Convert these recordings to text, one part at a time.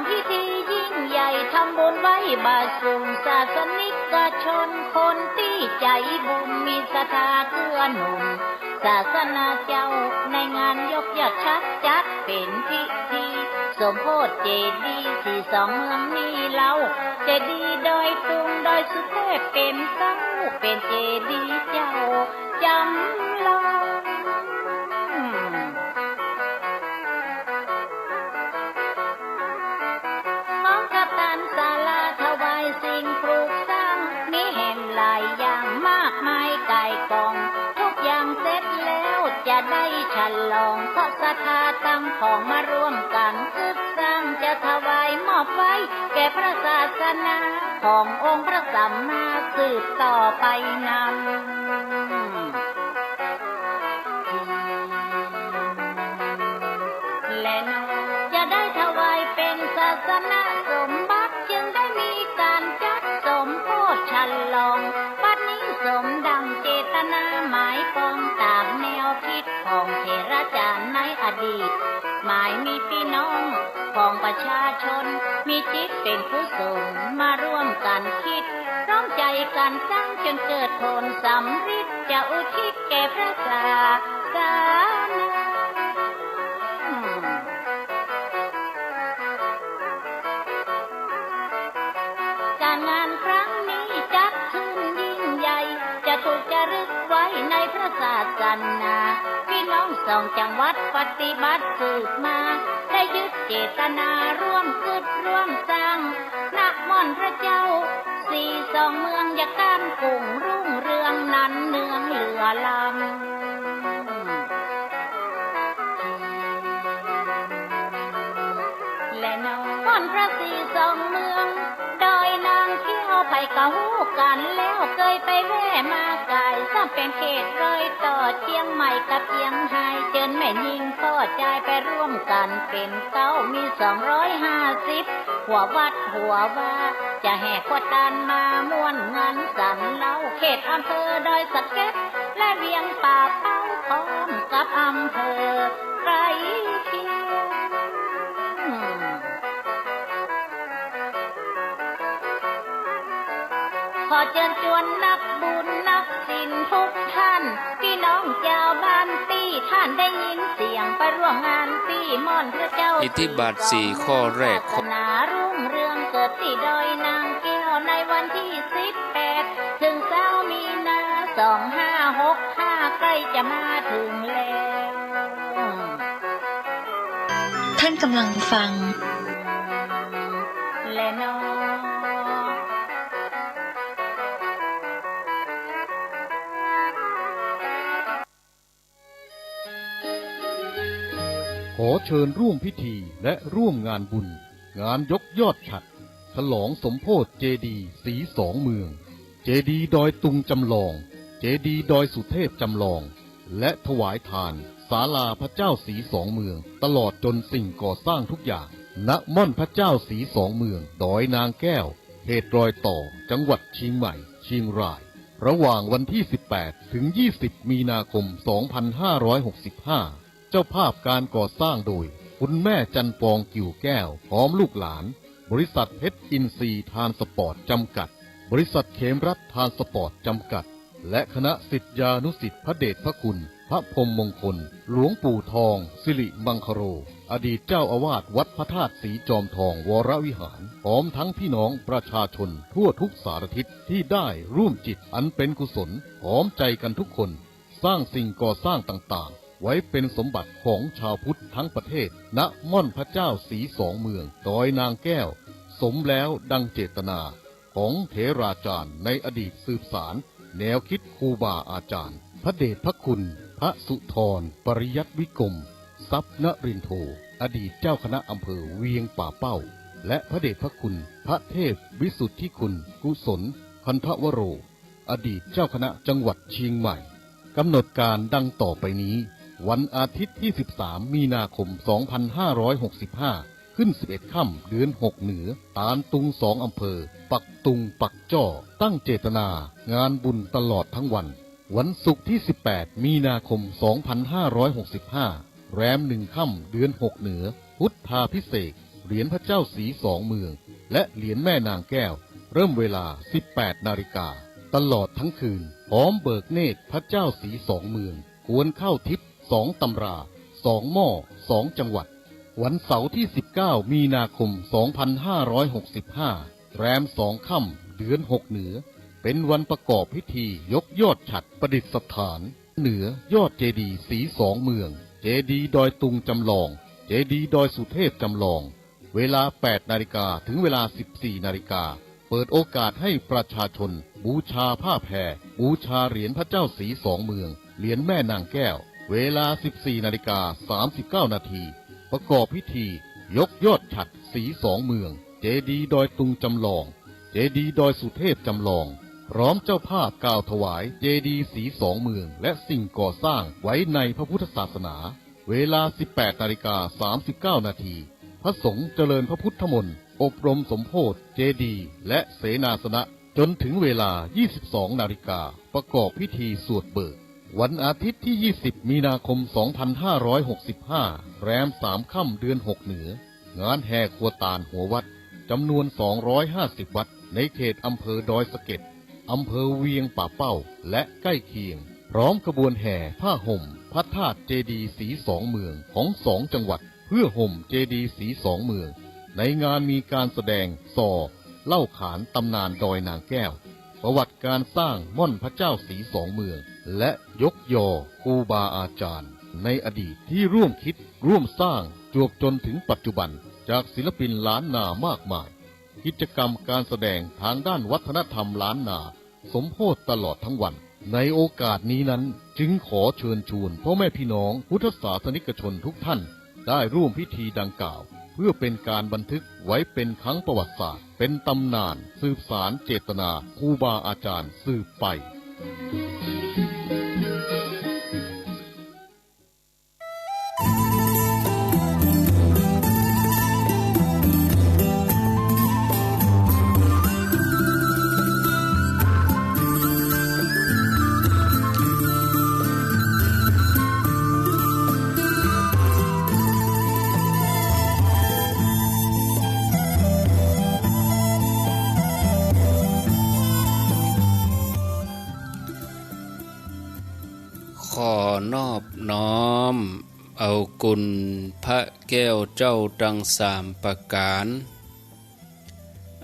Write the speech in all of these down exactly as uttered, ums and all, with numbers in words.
พิธียิ่งใหญ่ทำบุญไหว้บาทสูง ศาสนิกชนคนตี้ใจ๋บุญมีศรัทธาเกื้อหนุน ศาสนาเจ้าในงานยกยอดฉัตรจัดเป๋นพิธีสมโภชเจดีย์สี่สองเมืองนี้เล่า เจดีย์ดอยตุงดอยสุเทพเป๋นเก๊า เป๋นเจดีย์เจ้า จำลอง พร้อมกับตานศาลาถวายสิ่งปลูกสร้าง มีแหมหลายอย่างมากมายก่ายกอง ทุกอย่างเสร็จแล้วจะได้ฉลอง เพราะศรัทธาตั้งผองมาร่วมกั๋นกึ๊ดสร้าง จะถวายมอบไว้แก่พระศาสนาขององค์พระสัมมาสืบต่อไปนำ และนอกจะได้ถวายเป๋นศาสนสมบัติ จึงได้มีก๋านจัดสมโภชฉลอง บัดนี้สมดังเจตนาหมายปอง ต๋ามแนวคิดของเถราจ๋ารย์ในอดีต หมายมีปี้น้องของประชาชน มีจิตเป๋นกุศลมาร่วมกั๋นคิด พร้อมใจ๋กั๋นสร้างจนเกิดผลสำเร็จ จะอุทิศแก่พระศาสนา ก๋านงานครั้งนี้จัดขึ้นยิ่งใหญ่ จะถูกจารึกไว้ในพระศาสนา ปี้น้องสองจังหวัดปฏิบัติสืบมา ได้ยึดเจตนาร่วมกึ๊ดร่วมสร้าง นะม่อนพระเจ้าสี่สองเมือง อย่าก้านกุ่งรุ่งเรืองนันเนืองเหลือล้ำ และนอกม่อนพระสี่สองเมือง ดอยนางแก้วไปก็ฮู้กั๋นแล้ว เกยไปแว่มาก่าย ซ้ำเป๋นเขตรอยต่อเจียงใหม่กับเจียงฮาย เจิญแม่ญิงป้อจายไปร่วมกั๋นเป๋นเก๊า มีสองร้อยห้าสิบ หัววัดหัววา จะแห่ขั่วตานมาม่วนงานสรรเล่า เขตอำเภอดอยสะเก็ด และเวียงป่าเป้า พร้อมกับอำเภอใกล้เคียง ขอเจิญจวนนักบุญนักศิลทุกท่าน ปี้น้องจาวบ้านตี้ท่านได้ยินเสียงไปร่วมงานตี้ม่อนพระเจ้า อิทธิบาทสี่ข้อแรก ศาสนารุ่งเรืองเกิดตี้ดอยนางแก้ว ในวันตี้สิบแปดเถิงซาวมีนา สองห้าหกห้า ใก้จะมาเถิงแล้ว ท่านกำลังฟัง และนอก ขอเชิญร่วมพิธีและร่วมงานบุญ งานยกยอดฉัตร ฉลองสมโภชเจดีย์ศรีสองเมือง เจดีย์ดอยตุงจำลอง เจดีย์ดอยสุเทพจำลอง และถวายทานศาลาพระเจ้าศรีสองเมือง ตลอดจนสิ่งก่อสร้างทุกอย่าง ณ ม่อนพระเจ้าศรีสองเมือง ดอยนางแก้ว เขตรอยต่อ จังหวัดเชียงใหม่ เชียงราย ระหว่างวันที่สิบแปดถึงยี่สิบมีนาคมสองพันห้าร้อยหกสิบห้า เจ้าภาพการก่อสร้างโดย คุณแม่จันทร์ปอง กิ่วแก้ว พร้อมลูกหลาน บริษัทเพชรอินทรีย์ทรานสปอร์ตจำกัด บริษัทเขมรัฐทรานสปอร์ตจำกัด และคณะศิษยานุศิษย์พระเดชพระคุณ พระพรหมมงคล หลวงปู่ทอง สิริมังคโร อดีตเจ้าอาวาสวัดพระธาตุศรีจอมทองวรวิหาร พร้อมทั้งพี่น้องประชาชนทั่วทุกสารทิศที่ได้ร่วมจิตอันเป็นกุศล พร้อมใจกันทุกคน สร้างสิ่งก่อสร้างต่างๆ ไว้เป็นสมบัติของชาวพุทธทั้งประเทศ ณ ม่อนพระเจ้าศรีสองเมือง ดอยนางแก้ว สมแล้วดังเจตนาของเถราจารย์ในอดีตสืบสานแนวคิดครูบาอาจารย์ พระเดชพระคุณ พระสุธร ปริยัติวิกรม ทรัพย์นรินโท อดีตเจ้าคณะอำเภอเวียงป่าเป้า และพระเดชพระคุณ พระเทพวิสุทธิคุณ กุศล คันธวโร อดีตเจ้าคณะจังหวัดเชียงใหม่ กำหนดการดังต่อไปนี้ วันอาทิตย์ที่สิบสามมีนาคมสองพันห้าร้อยหกสิบห้า ขึ้นสิบเอ็ดค่ำเดือนหกเหนือ ตานตุงสองอำเภอ ปักตุงปักจ้อ ตั้งเจตนางานบุญตลอดทั้งวัน วันศุกร์ที่สิบแปดมีนาคมสองพันห้าร้อยหกสิบห้า แรมหนึ่งค่ำเดือนหกเหนือ พุทธาภิเษก เหรียญพระเจ้าสีสองเมือง และเหรียญแม่นางแก้ว เริ่มเวลา สิบแปดนาฬิกา ตลอดทั้งคืน พร้อมเบิกเนตรพระเจ้าสีสองเมือง ควรเข้าทิพย์สองตำรา สองหม้อ สองจังหวัด วันเสาร์ที่ สิบเก้า มีนาคม สองพันห้าร้อยหกสิบห้า แรมสองค่ำ เดือนหกเหนือ เป็นวันประกอบพิธียกยอดฉัตรประดิษฐาน เหนือยอดเจดีย์สีสองเมือง เจดีย์ดอยตุงจำลอง เจดีย์ดอยสุเทพจำลอง เวลา แปดนาฬิกา ถึงเวลา สิบสี่นาฬิกา เปิดโอกาสให้ประชาชนบูชาผ้าแพร บูชาเหรียญพระเจ้าสีสองเมือง เหรียญแม่นางแก้ว เวลา สิบสี่นาฬิกา สามสิบเก้านาที ประกอบพิธียกยอดฉัตรสีสองเมือง เจดีย์ดอยตุงจำลอง เจดีย์ดอยสุเทพจำลอง พร้อมเจ้าภาพกล่าวถวายเจดีย์สีสองเมือง และสิ่งก่อสร้างไว้ในพระพุทธศาสนา เวลา สิบแปดนาฬิกา สามสิบเก้านาที พระสงฆ์เจริญพระพุทธมนต์ อบรมสมโภชน์ เจดีย์ และเสนาสนะ จนถึงเวลา ยี่สิบสองนาฬิกา ประกอบพิธีสวดเบิก วันอาทิตย์ที่ ยี่สิบ มีนาคม สองพันห้าร้อยหกสิบห้า แรมสามค่ำ เดือนหกเหนือ งานแห่ครัวตาลหัววัด จำนวน สองร้อยห้าสิบวัด ในเขตอำเภอดอยสะเก็ด อำเภอเวียงป่าเป้า และใกล้เคียง พร้อมขบวนแห่ผ้าห่มพระธาตุเจดีย์สีสองเมืองของสองจังหวัด เพื่อห่มเจดีย์สีสองเมือง ในงานมีการแสดงซอ เล่าขานตำนานดอยนางแก้ว ประวัติการสร้างม่อนพระเจ้าสีสองเมือง และยกยอครูบาอาจารย์ในอดีตที่ร่วมคิดร่วมสร้างจวบจนถึงปัจจุบัน จากศิลปินล้านนามากมาย กิจกรรมการแสดงทางด้านวัฒนธรรมล้านนา สมโภชน์ตลอดทั้งวัน ในโอกาสนี้นั้น จึงขอเชิญชวนพ่อแม่พี่น้องพุทธศาสนิกชนทุกท่าน ได้ร่วมพิธีดังกล่าว เพื่อเป็นการบันทึกไว้เป็นครั้งประวัติศาสตร์ เป็นตำนานสืบสานเจตนาครูบาอาจารย์สืบไป ขอนอบน้อมเอาคุณพระแก้วเจ้าตังสามประก๋าน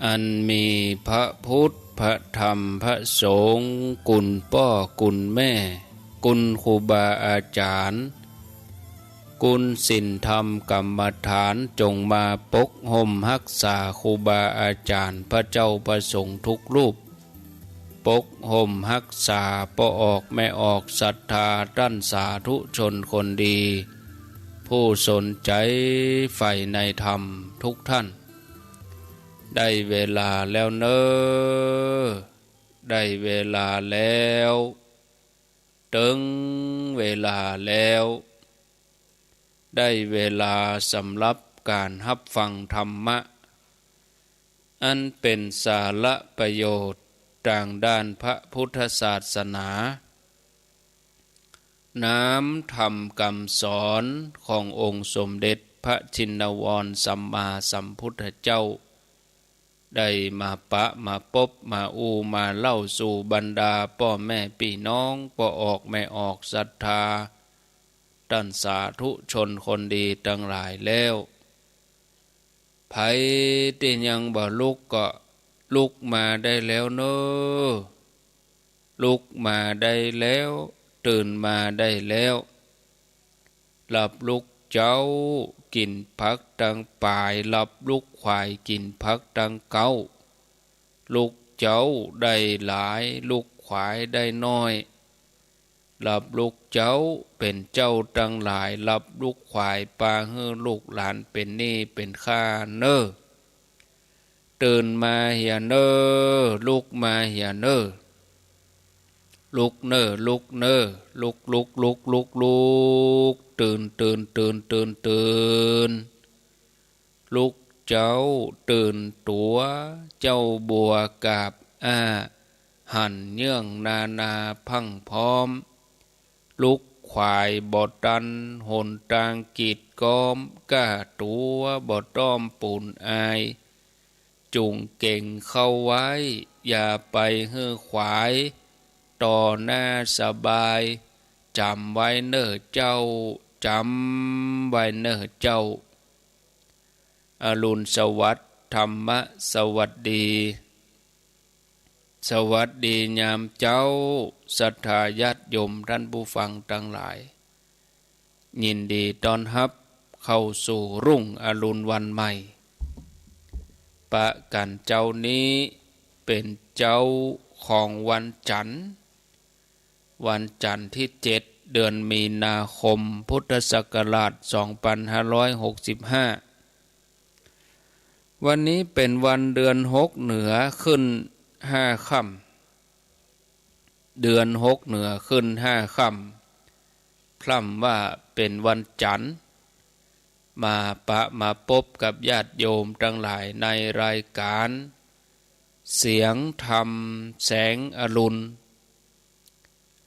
อันมีพระพุทธ พระธรรม พระสงฆ์ คุณป้อ คุณแม่ คุณครูบาอาจ๋ารย์ คุณศีลธรรมกรรมฐาน จงมาปกห่มฮักษาครูบาอาจ๋ารย์ พระเจ้าพระสงฆ์ทุกรูป ปกห่มฮักษาป้อออกแม่ออกศรัทธาต้านสาธุชนคนดี ผู้สนใจ๋ใฝ่ในธรรมทุกท่าน ได้เวลาแล้วเน่อ ได้เวลาแล้ว เถิงเวลาแล้ว ได้เวลาสำหรับก๋านฮับฟังธรรมะ อันเป๋นสาระประโยชน์ตางด้านพระพุทธศาสนา น้ำธรรมกำสอนขององค์สมเด็จพระชินวรสัมมาสัมพุทธเจ้า ได้มาปะมาปบมาอู้มาเล่าสู่บรรดาป้อแม่ปี้น้องป้อออกแม่ออกศรัทธา ต้านสาธุชนคนดีตังหลายแล้ว ใผตี้ยังบ่ลุกก็ลุกมาได้แล้วเน่อ ลุกมาได้แล้ว ตื่นมาได้แล้ว หลับลุกเจ๊า กิ๋นผักตังป๋าย หลับลุกขวาย กิ๋นผักตังเก๊า ลุกเจ๊าได้หลาย ลุกขวายได้น้อย หลับลุกเจ๊าเป๋นเจ้าตังหลาย หลับลุกขวายปาหื้อลูกหลานเป๋นหนี้เป๋นค่าเน่อ ตื่นมาเหียเน่อ ลุกมาเหียเน่อ ลุกเน่อ ลุกเน่อ ลุก ลุก ลุก ลุก ลุก ตื่น ตื่น ตื่น ตื่น ตื่น ลุกเจ๊า ตื่นตั๋ว เจ้าบัวกาบอ้า หันเยื่องนานาพรั่งพร้อม ลุกข ขวายบ่ตัน หนตางกีดก๊อม ก้าตั๋วบ่ต้อมปูนอาย จุ่งเก๋งเข้าไว้ อย่าไปหื้อขวาย ต่อหน้าสบาย จ๋ำไว้เน่อเจ้า จ๋ำไว้เน่อเจ้า อรุณสวัสดิ์ ธรรมะสวัสดี สวัสดียามเจ๊า ศรัทธาญาติโยมท่านผู้ฟังตังหลาย ยินดีต้อนฮับเข้าสู่รุ่งอรุณวันใหม่ ปะกั๋นเจ๊านี้เป๋นเจ๊าของวันจั๋นทร์ วันจั๋นทร์ตี้เจ็ด เดือนมีนาคม พุทธศักราชสองปันห้าร้อยหกสิบห้า วันนี้เป๋นวันเดือนหกเหนือขึ้นห้าค่ำ เดือนหกเหนือขึ้นห้าค่ำ พร่ำว่าเป๋นวันจั๋นทร์ มาปะมาปบกับญาติโยมตังหลายในรายก๋าน เสียงธรรมแสงอรุณ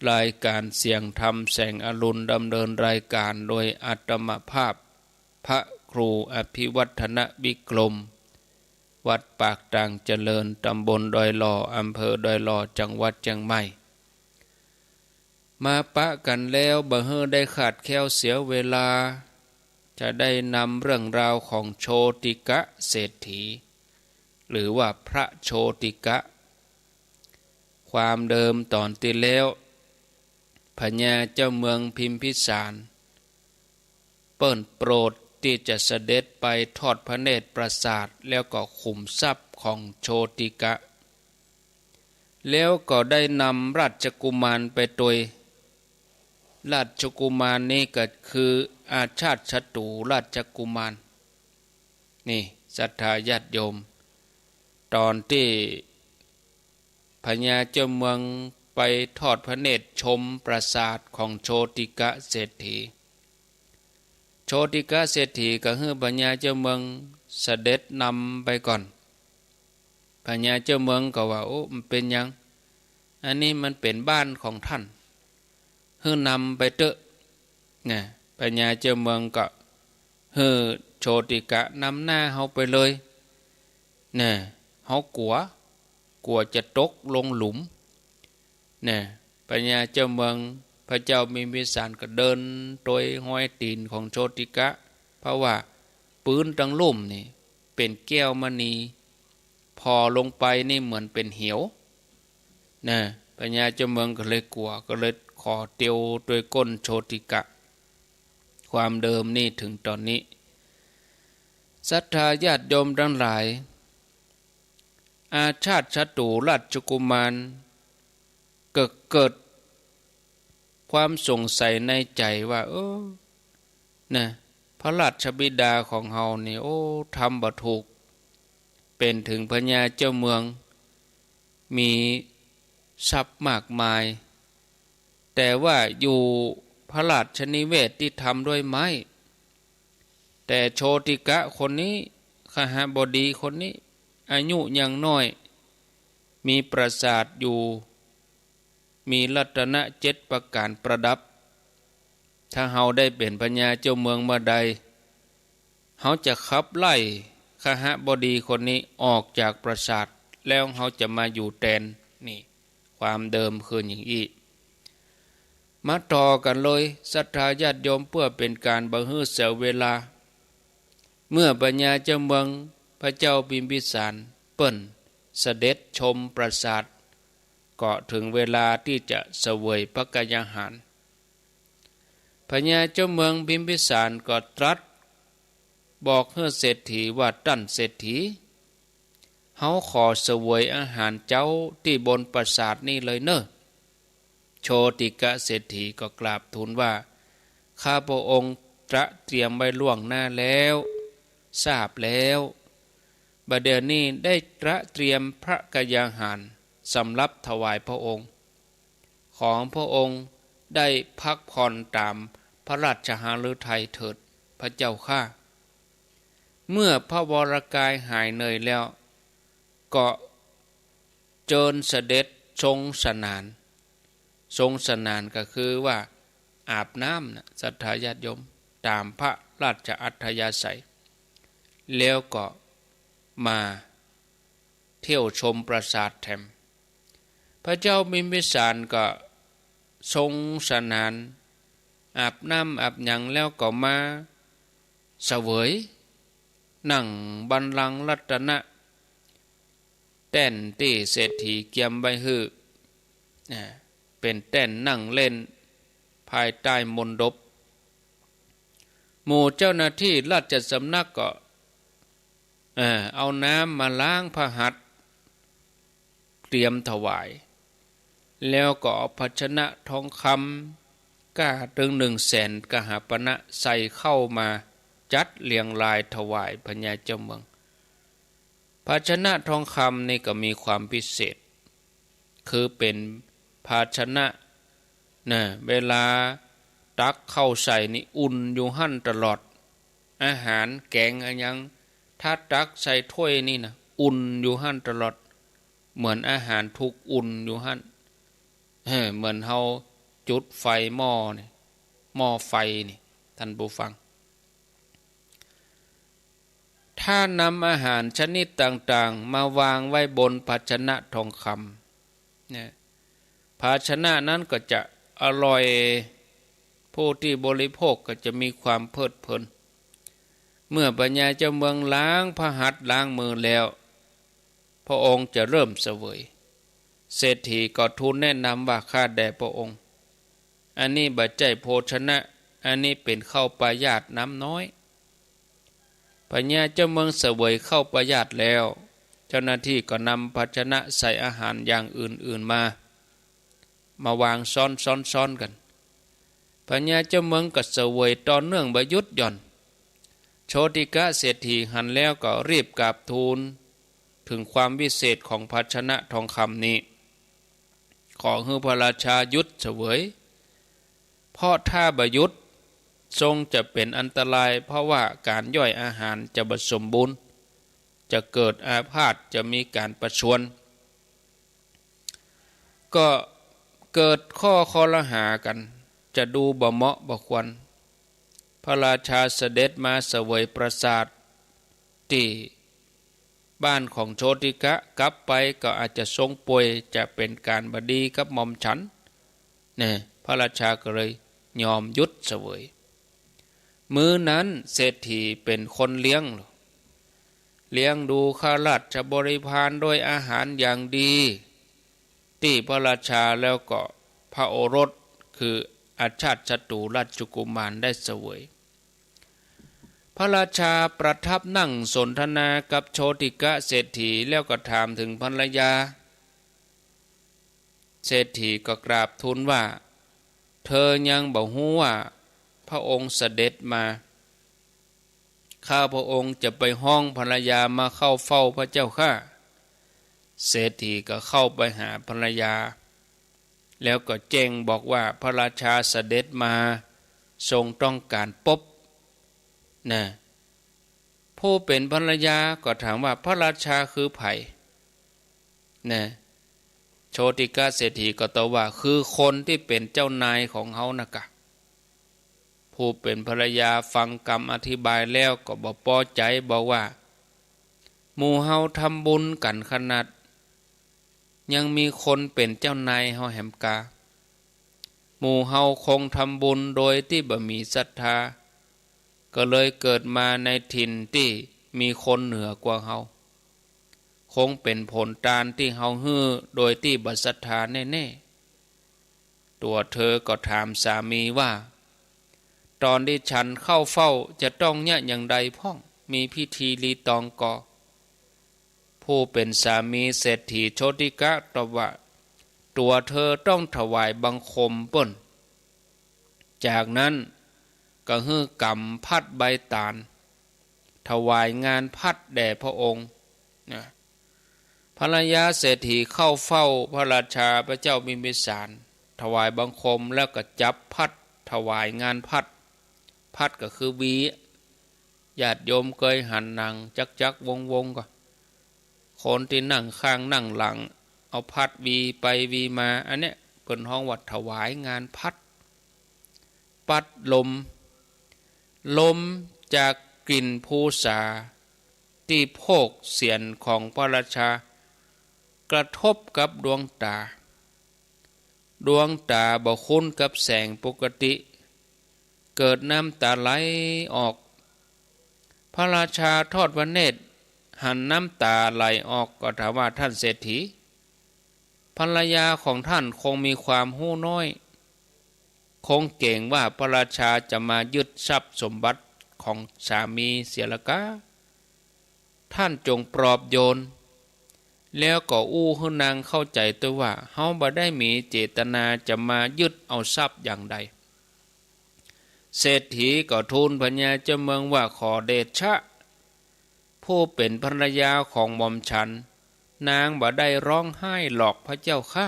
รายก๋านเสียงธรรมแสงอรุณ ดำเนินรายก๋านโดยอาตมาภาพ พระครูอภิวัฒนวิกรม วัดปากตางเจริญ ตำบลดอยหล่อ อำเภอดอยหล่อ จังหวัดเจียงใหม่ มาปะกั๋นแล้วบ่หื้อได้ขาดแคลนเสียเวลา จะได้นำเรื่องราวของโชติกะเศรษฐี หรือว่าพระโชติกะ ความเดิมต๋อนตี้แล้ว พญาเจ้าเมืองพิมพิสาร เปิ้นโปรดตี้จะเสด็จไปทอดพระเนตรปราสาท แล้วก็ขุมทรัพย์ของโชติกะ แล้วก็ได้นำราชกุมารไปตวย ราชกุมารนี้ก็คืออาชาติศัตรูราชกุมาร นี่ ศรัทธาญาติโยม ต๋อนตี้ พญาเจ้าเมืองไปทอดพระเนตรชมปราสาทของโชติกะเศรษฐี โชติกะเศรษฐีก็หื้อพญาเจ้าเมืองเสด็จนำไปก่อน พญาเจ้าเมืองก็ว่า โอ้ บ่เป๋นหยัง อันนี้มันเป๋นบ้านของต้าน หื้อนำไปเต๊อะ นะ พญาเจ้าเมืองก็หื้อโชติกะนำหน้าเฮาไปเลย นะ เฮากั๋ว กั๋วจะตกลงหลุม นะ พญาเจ้าเมือง พระเจ้าพิมพิสารก็เดินตวยฮอยตี๋นของโชติกะ เพราะว่าปื๊นตังลุ่มนี่เป๋นแก้วมณี ผ่อลงไปนี่เหมือนเป๋นเหว นะ พญาเจ้าเมืองก็เลยกั๋ว ก็เลยขอเตียวตวยก้นโชติกะ ความเดิมนี่เถิงต๋อนนี้ ศรัทธาญาติโยมตังหลาย อาชาติศัตรูราชกุมาร ก็เกิดความสงสัยในใจ๋ว่า เออ นะ พระราชบิดาของเฮานี่ โอ้ ทำบ่ถูก เป๋นเถิงพญาเจ้าเมือง มีทรัพย์มากมาย แต่ว่าอยู่พระราชนิเวศน์ตี้ทำด้วยไม้ แต่โชติกะคนนี้ คหบดีคนนี้ อายุยังน้อย มีปราสาทอยู่ มีรัตนะเจ็ดประก๋านประดับ ถ้าเฮาได้เป๋นพญาเจ้าเมืองเมื่อใด เฮาจะขับไล่คหบดีคนนี้ออกจากปราสาท แล้วเฮาจะมาอยู่แตน นี่ ความเดิมคืออย่างอี้ มาต่อกั๋นเลย ศรัทธาญาติโยม เปื้อเป๋นก๋านบ่หื้อเสียเวลา เมื่อพญาเจ้าเมือง พระเจ้าพิมพิสาร เปิ้นเสด็จชมปราสาท ก็เถิงเวลาตี้จะเสวยพระกายาหาร พญาเจ้าเมืองพิมพิสารก็ตรัสบอกหื้อเศรษฐีว่า ต้านเศรษฐี เฮาขอเสวยอาหารเจ๊าตี้บนปราสาทนี่เลยเน่อ โชติกะเศรษฐีก็กราบทูลว่า ข้าพระองค์ตระเตรียมไว้ล่วงหน้าแล้ว ทราบแล้ว บ่าเดี่ยวนี้ได้ตระเตรียมพระกายาหารสำหรับถวายพระองค์ ขอพระองค์ได้พักผ่อนต๋ามพระราชหฤทัยเถิดพระเจ้าข้า เมื่อพระวรกายหายเหนื่อยแล้ว ก็เจิญเสด็จทรงสนาน ทรงสนานก็คือว่า อาบน้ำนะ ศรัทธาญาติโยม ต๋ามพระราชอัธยาศัย แล้วก็มาเที่ยวชมปราสาทแถม พระเจ้าพิมพิสารก็สงสนาน อาบน้ำอาบหยังแล้วก็มาเสวย นั่งบัลลังก์รัตนะ แต้นตี้เศรษฐีเกียมไว้หื้อ นะ เป๋นแต้นนั่งเล่นภายใต้มณฑป หมู่เจ้าหน้าตี้ราชสำนักก็ เอ่อ เอาน้ำมาล้างพระหัตถ์ เตรียมถวาย แล้วก็เอาภาชนะทองคำ ก้าตึงหนึ่งแสนกหาปณะใส่เข้ามาจัดเรียงรายถวายพญาเจ้าเมือง ภาชนะทองคำนี่ก็มีความพิเศษ คือเป๋นภาชนะ นะ เวลาตักเข้าใส่นี่อุ่นอยู่หั้นตลอด อาหารแกงอะหยัง ถ้าตักใส่ถ้วยนี่นะ อุ่นอยู่หั้นตลอด เหมือนอาหารถูกอุ่นอยู่หั้น เออ เหมือนเฮาจุดไฟหม้อนี่ หม้อไฟนี่ ท่านผู้ฟัง ถ้านำอาหารชนิดต่างๆ มาวางไว้บนภาชนะทองคำ นะ ภาชนะนั้นก็จะอร่อย ผู้ที่บริโภคก็จะมีความเพลิดเพลิน เมื่อพญาเจ้าเมืองล้างพระหัตถ์ล้างมือแล้ว พระองค์จะเริ่มเสวย เศรษฐีก็ทูลแนะนำว่า ข้าแต่พระองค์ อันนี้บ่ใจ้โภชนะ อันนี้เป๋นข้าวปายาตรน้ำน้อย พญาเจ้าเมืองเสวยข้าวปายาตรแล้ว เจ้าหน้าตี้ก็นำภาชนะใส่อาหารอย่างอื่นๆ มา มาวางซ้อนๆๆ กั๋น พญาเจ้าเมืองก็เสวยต่อเนื่องบ่หยุดหย่อน โชติกะเศรษฐีหันแล้วก็รีบกราบทูลเถิงความวิเศษของภาชนะทองคำนี้ ขอหื้อพระราชาหยุดเสวย เพราะถ้าบ่หยุด ทรงจะเป๋นอันตราย เพราะว่าก๋านย่อยอาหารจะบ่สมบูรณ์ จะเกิดอาพาธ จะมีก๋านประชวร ก็เกิดข้อคอรหากั๋น จะดูบ่เหมาะบ่ควร พระราชาเสด็จมาเสวยประสาทตี้บ้านของโชติกะ กลับไปก็อาจจะทรงป่วย จะเป๋นก๋านบ่ดีกับหม่อมฉัน เนี่ย พระราชาก็เลยยอมหยุดเสวย มื้อนั้นเศรษฐีเป๋นคนเลี้ยง เลี้ยงดูข้าราชบริพารด้วยอาหารอย่างดี ตี้พระราชาแล้วก็พระโอรสคืออชาตศัตรูราชกุมารได้เสวย พระราชาประทับนั่งสนทนากับโชติกะเศรษฐี แล้วก็ถามเถิงภรรยา เศรษฐีก็กราบทูลว่า เธอยังบ่ฮู้ว่าพระองค์เสด็จมา ข้าพระองค์จะไปฮ้องภรรยามาเข้าเฝ้าพระเจ้าข้า เศรษฐีก็เข้าไปหาภรรยา แล้วก็แจ้งบอกว่าพระราชาเสด็จมา ทรงต้องการปบ นะ ผู้เป๋นภรรยาก็ถามว่า พระราชาคือใผ นะ โชติกะเศรษฐีก็ตอบว่า คือคนตี้เป๋นเจ้านายของเฮานะกะ ผู้เป๋นภรรยาฟังกำอธิบายแล้วก็บ่ปอใจ๋ บอกว่า หมู่เฮาทำบุญกั๋นขนาด ยังมีคนเป๋นเจ้านายเฮาแหมกา หมู่เฮาคงทำบุญโดยตี้บ่มีศรัทธา ก็เลยเกิดมาในถิ่นตี้มีคนเหนือกว่าเฮา คงเป๋นผลตานตี้เฮาหื้อโดยตี้บ่ศรัทธาแน่ๆ ตั๋วเธอก็ถามสามีว่า ต๋อนตี้ฉันเข้าเฝ้าจะต้องเยียะอย่างใดพ่อง มีพิธีรีตองก่อ ผู้เป๋นสามีเศรษฐีโชติกะตอบว่า ตั๋วเธอต้องถวายบังคมเปิ้น จากนั้นก็หื้อกำพัดใบตาล ถวายงานพัดแด่พระองค์ นะ ภรรยาเศรษฐีเข้าเฝ้าพระราชาพระเจ้าพิมพิสาร ถวายบังคมแล้วก็จับพัดถวายงานพัด พัดก็คือหวี ญาติโยมเกยหันหนังจักรๆ วงๆ ก่อ คนตี้นั่งข้างนั่งหลัง เอาพัดหวีไปหวีมา อันเนี้ยเปิ้นฮ้องว่าถวายงานพัด ปัดลม ลมจากกลิ่นภูษาตี้โพกเสียนของพระราชา กระทบกับดวงต๋า ดวงต๋าบ่คุ้นกับแสงปกติ เกิดน้ำต๋าไหลออก พระราชาทอดพระเนตรหันน้ำต๋าไหลออกก็ถามว่า ท่านเศรษฐี ภรรยาของท่านคงมีความฮู้น้อย คงเกรงว่าพระราชาจะมายึดทรัพย์สมบัติของสามีเสียละกา ท่านจงปลอบโยน แล้วก็อู้หื้อนางเข้าใจ๋ตวยว่า เฮาบ่ได้มีเจตนาจะมายึดเอาทรัพย์อย่างใด เศรษฐีก็ทูลพญาเจ้าเมืองว่า ขอเดชะ ผู้เป๋นภรรยาของหม่อมฉัน นางบ่ได้ฮ้องไห้หรอกพระเจ้าข้า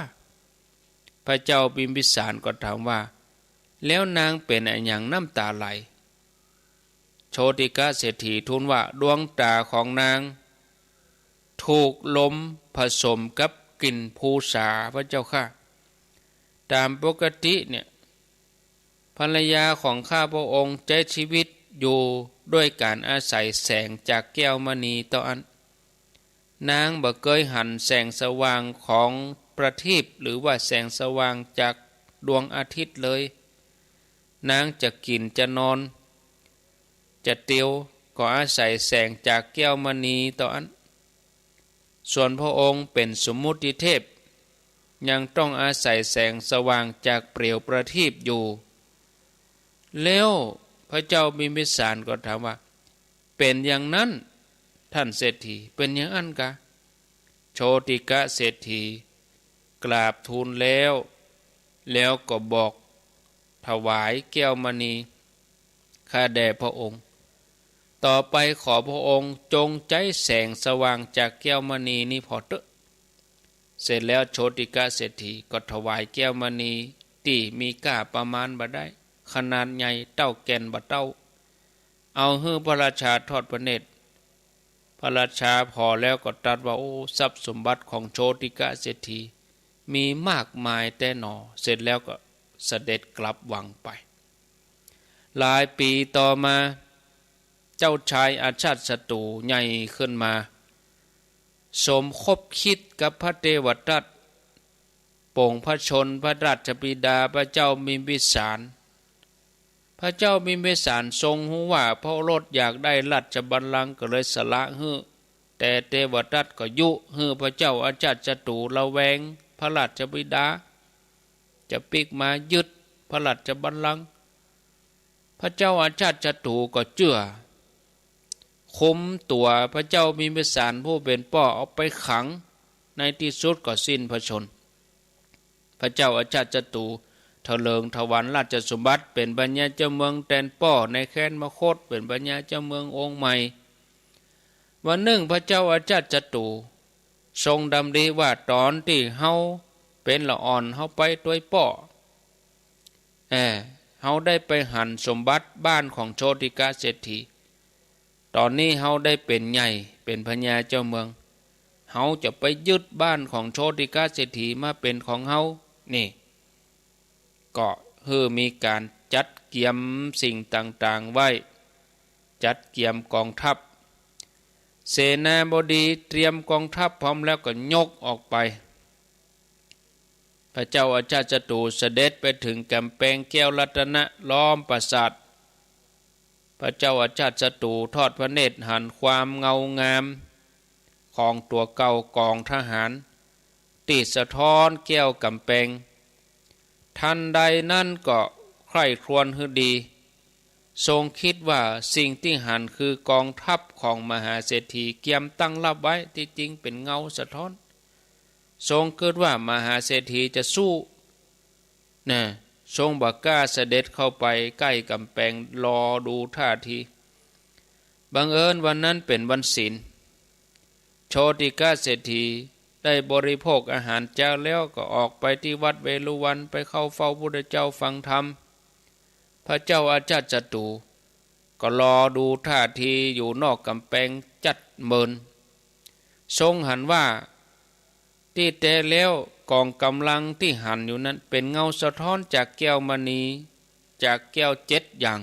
พระเจ้าบิมพิสารก็ถามว่า แล้วนางเป๋นอะหยังน้ำต๋าไหล โชติกะเศรษฐีทูลว่า ดวงต๋าของนางถูกลมผสมกับกลิ่นภูษาพระเจ้าข้า ต๋ามปกติเนี่ย ภรรยาของข้าพระองค์ใจ๊ชีวิตอยู่ด้วยก๋านอาศัยแสงจากแก้วมณีเต้าอั้น นางบ่เกยหันแสงสว่างของประทีปหรือว่าแสงสว่างจากดวงอาทิตย์เลย นางจะกิ๋นจะนอน จะเตียวก็อาศัยแสงจากแก้วมณีเต้าอั้น ส่วนพระองค์เป๋นสมมุติเทพ ยังต้องอาศัยแสงสว่างจากเปลวประทีปอยู่ แล้วพระเจ้าบิมพิสารก็ถามว่า เป๋นอย่างนั้น ท่านเศรษฐี เป๋นอย่างอั้นกา โชติกะเศรษฐีกราบทูลแล้ว แล้วก็บอกถวายแก้วมณีข้าแด่พระองค์ ต่อไปขอพระองค์จงใจ๊แสงสว่างจากแก้วมณีนี้ผ่อเต๊อะ เสร็จแล้วโชติกะเศรษฐีก็ถวายแก้วมณีตี้มีก้าประมาณบ่ได้ ขนาดใหญ่เต้าแก่นบ่าเต้า เอาหื้อพระราชาทอดพระเนตร พระราชาผ่อแล้วก็ตรัสว่า โอ้ ทรัพย์สมบัติของโชติกะเศรษฐีมีมากมายแต๊หนอ เสร็จแล้วก็เสด็จกลับวังไป หลายปี๋ต่อมา เจ้าชายอาชาติศัตรูใหญ่ขึ้นมา สมคบคิดกับพระเทวทัต ปงพระชนม์พระราชบิดาพระเจ้าบิมพิสาร พระเจ้าบิมพิสารทรงฮู้ว่าพระโอรสอยากได้ราชบัลลังก์ ก็เลยสละหื้อ แต่เทวทัตก็ยุหื้อพระเจ้าอาชาติศัตรูระแวงพระราชบิดา จะปิ๊กมายึดพระราชบัลลังก์ พระเจ้าอาชาติศัตรูก็เจื้อ คุมตั๋วพระเจ้าบิมพิสารผู้เป๋นป้อเอาไปขัง ในตี้สุดก็สิ้นพระชนม์ พระเจ้าอาชาติศัตรูถลิงถวัลย์ราชสมบัติ เป๋นพญาเจ้าเมืองแตนป้อในแคว้นมคธ เป๋นพญาเจ้าเมืององค์ใหม่ วันนึ่งพระเจ้าอาชาติศัตรูทรงดำริว่า ต๋อนตี้เฮาเป๋นละอ่อนเฮาไปตวยป้อ แอ เฮาได้ไปหันสมบัติบ้านของโชติกะเศรษฐี ต๋อนนี้เฮาได้เป๋นใหญ่ เป๋นพญาเจ้าเมือง เฮาจะไปยึดบ้านของโชติกะเศรษฐีมาเป๋นของเฮา นี่ ก็หื้อมีก๋านจัดเกียมสิ่งต่างๆ ไว้ จัดเกียมกองทัพ เสนาบดีเตรียมกองทัพพร้อมแล้วก็ยกออกไป พระเจ้าอาชาติศัตรูเสด็จไปเถิงก๋ำแปงแก้วรัตนะล้อมปราสาท พระเจ้าอาชาติศัตรูทอดพระเนตรหันความเงางามของตั๋วเกล้ากองทหารตี้สะท้อนแก้วก๋ำแปง ทันใดนั้นก็ใคร่ครวญหื้อดี ทรงกึ๊ดว่าสิ่งตี้หันคือกองทัพของมหาเศรษฐีเกียมตั้งรับไว้ ตี้จริงเป๋นเงาสะท้อน ทรงกึ๊ดว่ามหาเศรษฐีจะสู้ นะ ทรงบ่กล้าเสด็จเข้าไปใก้ก๋ำแปง รอดูท่าที บังเอิญวันนั้นเป๋นวันศีล โชติกะเศรษฐีได้บริโภคอาหารเจ๊าแล้วก็ออกไปตี้วัดเวฬุวัน ไปเข้าเฝ้าพุทธเจ้าฟังธรรม พระเจ้าอาชาติศัตรูก็รอดูท่าทีอยู่นอกก๋ำแปงจัดเมิน ทรงหันว่า ตี้แต๊แล้วก๋องก๋ำลังตี้หันอยู่นั้นเป๋นเงาสะท้อนจากแก้วมณี จากแก้วเจ็ดอย่าง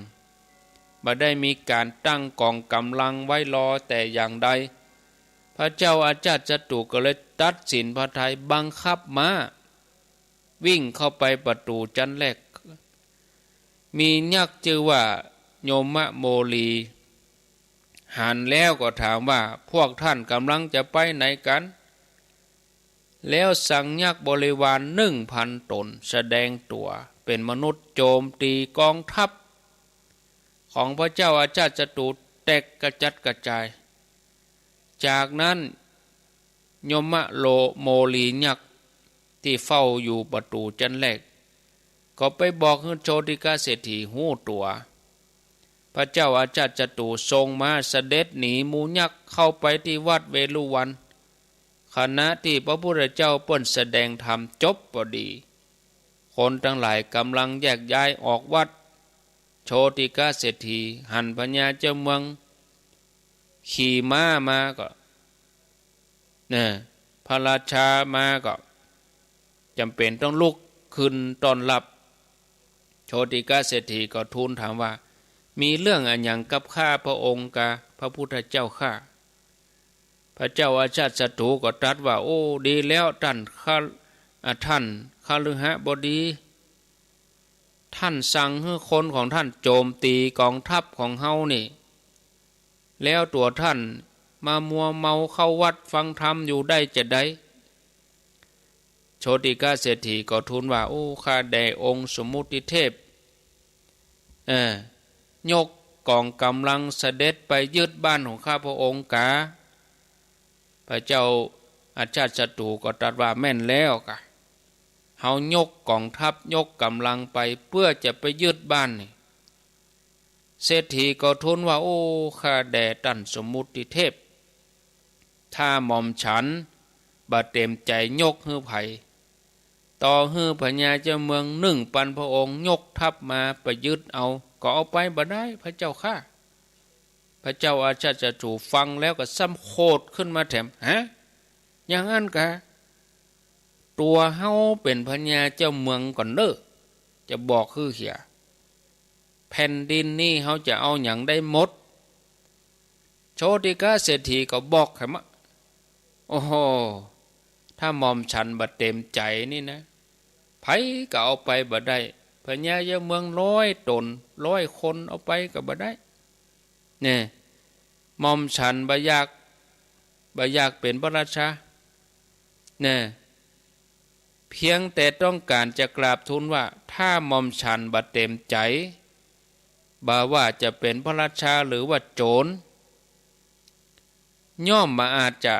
บ่ได้มีก๋านตั้งก๋องก๋ำลังไว้รอแต่อย่างใด พระเจ้าอาชาติศัตรูก็เลยตัดสินพระทัยบังคับม้าวิ่งเข้าไปประตู๋จั๊นแรก มียักษ์จื้อว่ายมโมลี หันแล้วก็ถามว่า พวกท่านก๋ำลังจะไปไหนกั๋น แล้วสั่งยักษ์บริวารหนึ่งพันต๋นแสดงตั๋วเป๋นมนุษย์โจมตีกองทัพของพระเจ้าอาชาติศัตรูแตกกระจัดกระจาย จากนั้น ยมโมลียักษ์ตี้เฝ้าอยู่ประตู๋จั๊นแรก ก็ไปบอกหื้อโชติกะเศรษฐีฮู้ตั๋ว พระเจ้าอาชาติศัตรูส่งม้าเสด็จหนีหมู่ยักษ์เข้าไปตี้วัดเวฬุวัน ขณะตี้พระพุทธเจ้าเปิ้นแสดงธรรมจบพอดี คนตังหลายก๋ำลังแยกย้ายออกวัด โชติกะเศรษฐีหันพญาเจ้าเมืองขี่ม้ามาก็ นะ พระราชามาก็จ๋ำเป๋นต้องลุกขึ้นต้อนรับ โชติกะเศรษฐีก็ทูลถามว่า มีเรื่องอะหยังกับข้าพระองค์กา พระพุทธเจ้าข้า พระเจ้าอาชาติศัตรูก็ตรัสว่า โอ้ ดีแล้วต้านคฤ- อ่า ต้านคฤหบดี ต้านสั่งหื้อคนของต้านโจมตีกองทัพของเฮานี่ แล้วตั๋วต้านมามัวเมาเข้าวัดฟังธรรมอยู่ได้จาใด โชติกะเศรษฐีก็ทูลว่า โอ้ ข้าแด่องค์สมมุติเทพ เออ ยกก๋องก๋ำลังเสด็จไปยึดบ้านของข้าพระองค์กา พระเจ้าอาชาติศัตรูก็ตรัสว่า แม่นแล้วกา เฮายกก๋องทัพยกก๋ำลังไปเปื้อจะไปยึดบ้านนี่ เศรษฐีก็ทูลว่า โอ้ ข้าแด่ต้านสมมุติเทพ ถ้าหม่อมฉันบ่เต๋มใจ๋ยกหื้อใผ ต่อหื้อพญาเจ้าเมืองหนึ่งปันพระองค์ยกทัพมาไปยึดเอา ก็เอาไปบ่ได้ พระเจ้าข้า พระเจ้าอาชาติศัตรูฟังแล้วก็ซ้ำโขดขึ้นมาแถม ฮะ อย่างอั้นกา ตั๋วเฮาเป๋นพญาเจ้าเมืองก่อนเน่อ จะบอกหื้อเหีย แผ่นดินนี่เฮาจะเอาหยังได้หมด โชติกะเศรษฐีก็บอกแถมว่า โอ้โห ถ้าหม่อมฉันบ่เต๋มใจ๋นี่นะ ใผก็เอาไปบ่ได้ พญาเจ้าเมืองร้อยต๋น ร้อยคนเอาไปก็บ่ได้ เนี่ย หม่อมฉันบ่อยาก บ่อยากเป๋นพระราชา เนี่ย เพียงแต่ต้องก๋านจะกราบทูลว่า ถ้าหม่อมฉันบ่เต๋มใจ๋ บ่ว่าจะเป๋นพระราชาหรือว่าโจร ย่อมบ่อาจจะ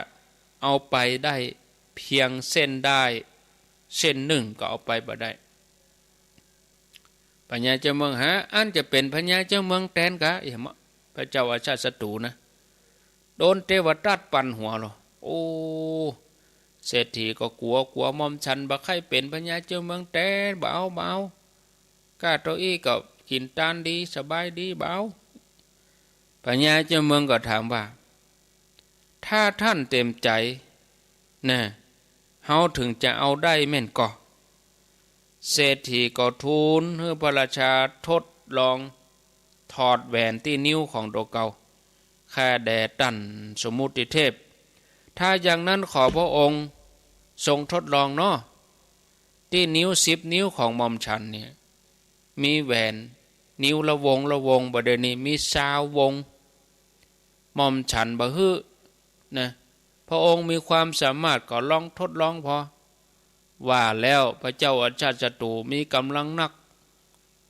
เอาไปได้เพียงเส้นด้ายเส้นนึ่งก็เอาไปบ่ได้ พญาเจ้าเมืองหา อั้นจะเป๋นพญาเจ้าเมืองแตนกา เอ๊ะ พระเจ้าอาชาติศัตรูนะ โดนเตวทัตปั่นหัวลอ โอ้ เศรษฐีก็กั๋ว กั๋ว หม่อมฉันบ่ใค่เป๋นพญาเจ้าเมืองแตน บ่เอา บ่เอา ก้าเต้าอี้ก็กิ๋นตานดี สบายดี บ่เอา พญาเจ้าเมืองก็ถามว่า ถ้าต้านเต๋มใจ๋ นะ เฮาเถิงจะเอาได้แม่นก่อ เศรษฐีก็ทูลหื้อพระราชาทดลองถอดแหวนตี้นิ้วของตั๋วเก่า ข้าแด่ต้านสมมุติเทพ ถ้าอย่างนั้นขอพระองค์ทรงทดลองเนาะ ตี้นิ้วสิบนิ้วของหม่อมฉันเนี่ย มีแหวนนิ้วละวงละวง บ่าเดี่ยวนี้มีซาววง หม่อมฉันบ่หื้อ นะ พระองค์มีความสามารถก็ลองทดลองผ่อ ว่าแล้วพระเจ้าอาชาติศัตรูมีก๋ำลังนัก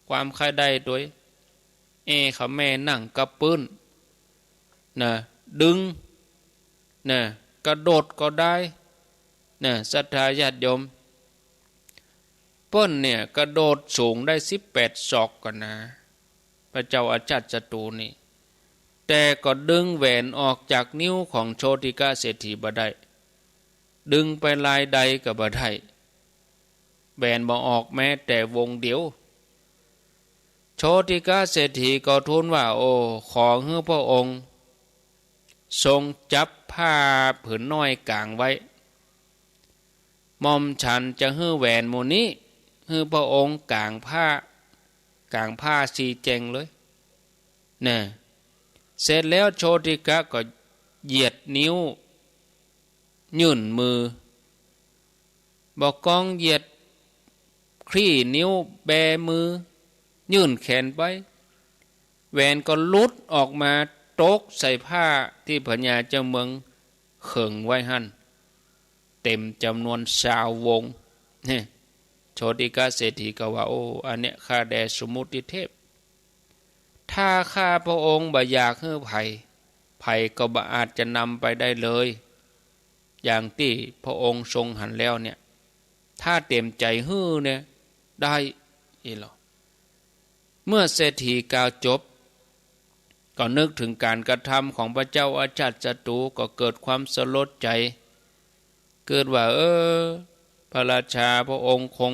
ความใค่ได้ตวย เอ้ ขะแม่นั่งกับปื้น นะ ดึง นะ กระโดดก็ได้ นะ ศรัทธาญาติโยม เปิ้นเนี่ยกระโดดสูงได้สิบแปดศอกก่อนนะ พระเจ้าอาชาติศัตรูนี่ แต่ก็ดึงแหวนออกจากนิ้วของโชติกะเศรษฐีบ่ได้ ดึงไปลายใดก็บ่ได้ แหวนบ่ออกแม้แต่วงเดียว โชติกะเศรษฐีก็ทูลว่า โอ้ ขอหื้อพระองค์ทรงจับผ้าผืนน้อยก๋างไว้ หม่อมฉันจะหื้อแหวนหมู่นี้ หื้อพระองค์ก๋างผ้า ก๋างผ้าสีแจ่งเลย นะ เสร็จแล้วโชติกะก็เหยียดนิ้ว ยื่นมือ บ่ากองเหยียดคลี่นิ้วแบมือ ยื่นแขนไป แหวนก็หลุดออกมาตกใส่ผ้าตี้พญาเจ้าเมืองเขิงไว้หั้น เต็มจ๋ำนวนซาววง เนี่ย โชติกะเศรษฐีก็ว่า โอ้ อันเนี้ยข้าแด่สมมุติเทพ ถ้าข้าพระองค์บ่อยากหื้อใผ ใผก็บ่อาจจะนำไปได้เลย อย่างตี้พระองค์ทรงหันแล้วเนี่ย ถ้าเต็มใจ๋หื้อเนี่ย ได้ อี้หละ เมื่อเศรษฐีกล่าวจบ ก็นึกเถิงก๋านกระทำของพระเจ้าอาชาติศัตรู ก็เกิดความสลดใจ๋ กึ๊ดว่า เออ พระราชาพระองค์คง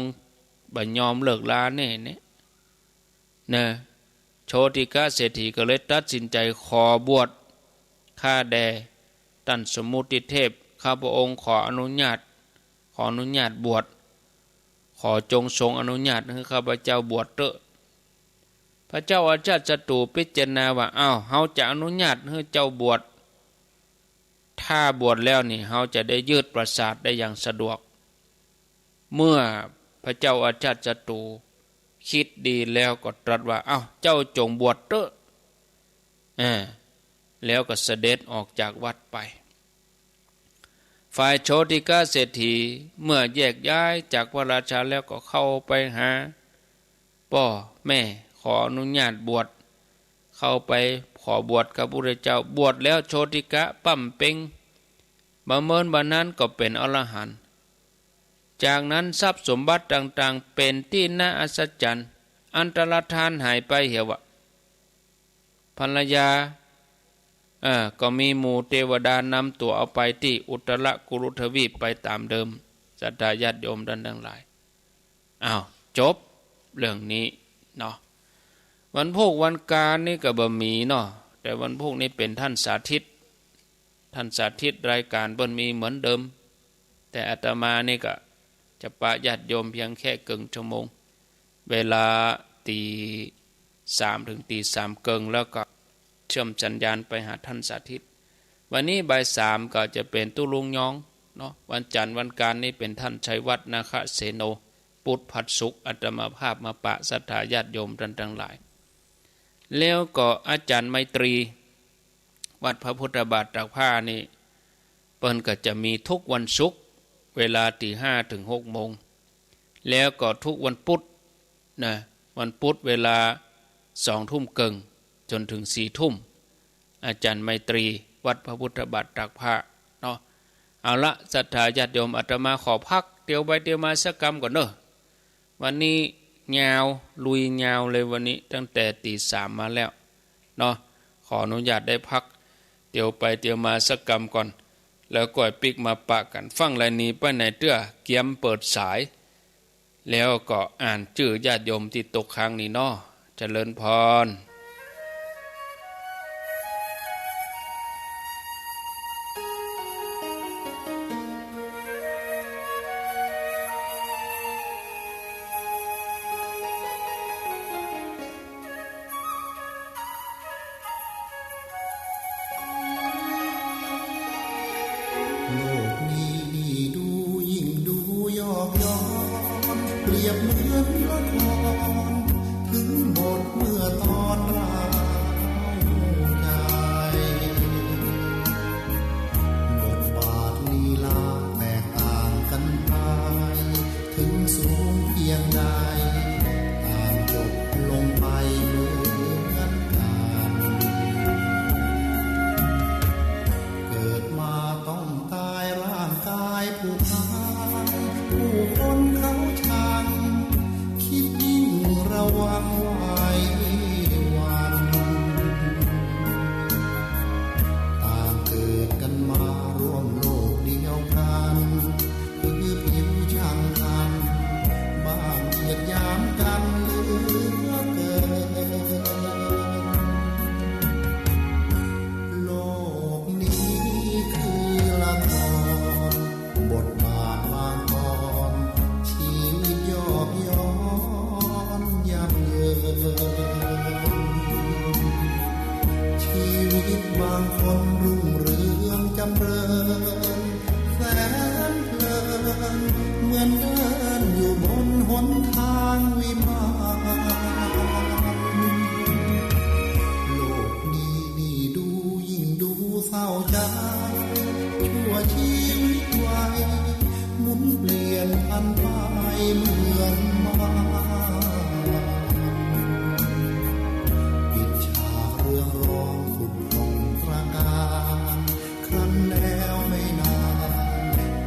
บ่ยอมเลิกลาแน่เนี่ย นะ โชติกะเศรษฐีก็เลยตัดสินใจ๋ขอบวช ข้าแด่ต้านสมมุติเทพ ข้าพระองค์ขออนุญาต ขออนุญาตบวช ขอจงทรงอนุญาตหื้อข้าพเจ้าบวชเต๊อะ พระเจ้าอาชาติศัตรูพิจารณาว่า อ้าว เฮาจะอนุญาตหื้อเจ้าบวช ถ้าบวชแล้วนี่ เฮาจะได้ยึดปราสาทได้อย่างสะดวก เมื่อพระเจ้าอาชาติศัตรูกึ๊ดดีแล้วก็ตรัสว่า อ้าว เจ้าจงบวชเต๊อะ อ่า แล้วก็เสด็จออกจากวัดไป ฝ่ายโชติกะเศรษฐีเมื่อแยกย้ายจากพระราชาแล้วก็เข้าไปหาป้อแม่ ขออนุญาตบวช เข้าไปขอบวชกับพระพุทธเจ้า บวชแล้วโชติกะป้ำเป็ง บ่าเมินบ่านานก็เป๋นอรหันต์ จากนั้นทรัพย์สมบัติต่างๆ เป๋นตี้น่าอัศจรรย์ อันตรธานหายไปเหียว่ะ ภรรยา เอ่อ ก็มีหมู่เตวดานำตั๋วเอาไปตี้อุตรกุรุทวีปไปต๋ามเดิม ศรัทธาญาติโยมต้านตังหลาย อ้าว จบเรื่องนี้เนาะ วันพูกวันกานนี่ก็บ่มีเนาะ แต่วันพูกนี่เป๋นต้านสาธิต ต้านสาธิตรายก๋านเปิ้นมีเหมือนเดิม แต่อาตมานี่ก็จะปะญาติโยมเพียงแค่เกิ่งชั่วโมง เวลาตีสามเถิงตีสามเกิ่ง แล้วก็เชื่อมสัญญาณไปหาต้านสาธิต วันนี้บ่ายสามก็จะเป๋นตุ๊ลุงยองเนาะ วันจันทร์วันกานนี่เป๋นต้านชัยวัฒน์ นาคเสโน พุธพฤหัสศุกร์ อาตมาภาพมาปะศรัทธาญาติโยมต้านตังหลาย แล้วก็อาจ๋ารย์ไมตรี วัดพระพุทธบาทตากผ้านี่ เปิ้นก็จะมีทุกวันศุกร์ เวลาตีห้าเถิงหกโมง แล้วก็ทุกวันพุธนะ วันพุธเวลาสองทุ่มเกิ่งจ๋นเถิงสี่ทุ่ม อาจ๋ารย์ไมตรี วัดพระพุทธบาทตากผ้าเนาะ เอาละ ศรัทธาญาติโยม อาตมาขอพักเตียวไปเตียวมาสักกำก่อนเนาะ วันนี้ยาว ลุยยาวเลยวันนี้ ตั้งแต่ตีสามมาแล้วเนาะ ขออนุญาตได้พักเตียวไปเตียวมาสักกำก่อน แล้วก่อยปิ๊กมาปะกั๋น ฟั่งลายนี้ไปไหนเตื้อ เกียมเปิดสาย แล้วก็อ่านจื้อญาติโยมตี้ตกค้างนี้เนาะ เจริญพร โลกนี้นี่ดูยิ่งดูยอกย้อน เปรียบเหมือนละคร ถึงบทเมื่อตอนเราใหญ่ บทบาทลีลาแตกต่างกันไป ถึงสูงเพียงใด ต่างจบลงไปเหมือนกัน เกิดมาต้องตายร่างกายผู้พาล ผู้คนเขาชัง เศร้าใจ ชั่วชีวิตวัย หมุนเปลี่ยนผันไปเหมือนมาร ปิดฉากเรืองรองผุดผ่องตระการ ครั้นแล้วไม่นาน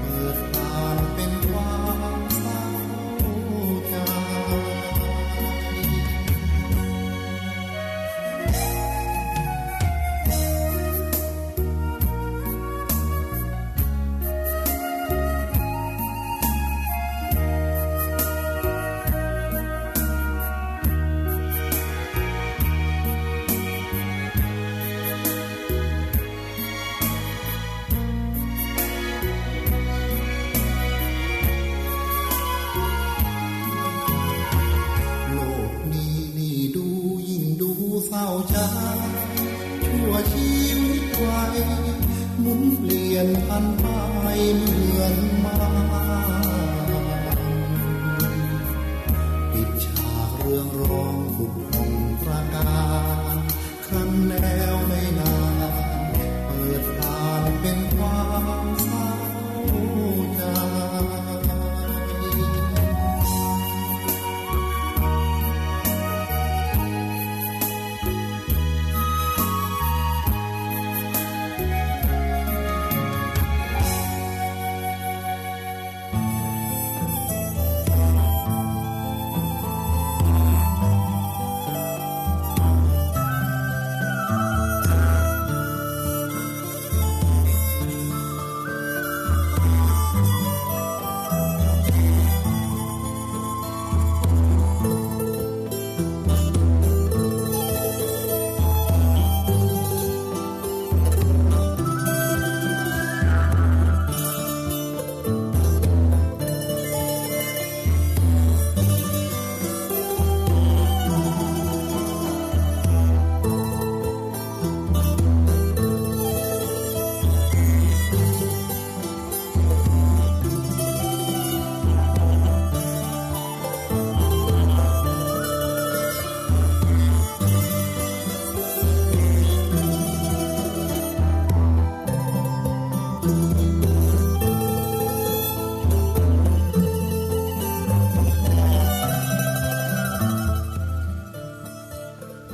เปิดทางเป็นความเศร้าใจ โลกนี้นี่ดูยิ่งดูเศร้าใจ ชั่วชีวิตวัย หมุนเปลี่ยนผันไปเหมือนมาร ปิดฉากเรืองรองผุดผ่องตระการ ครั้นแล้วไม่นาน เปิดทางเป็นความเศร้าใจ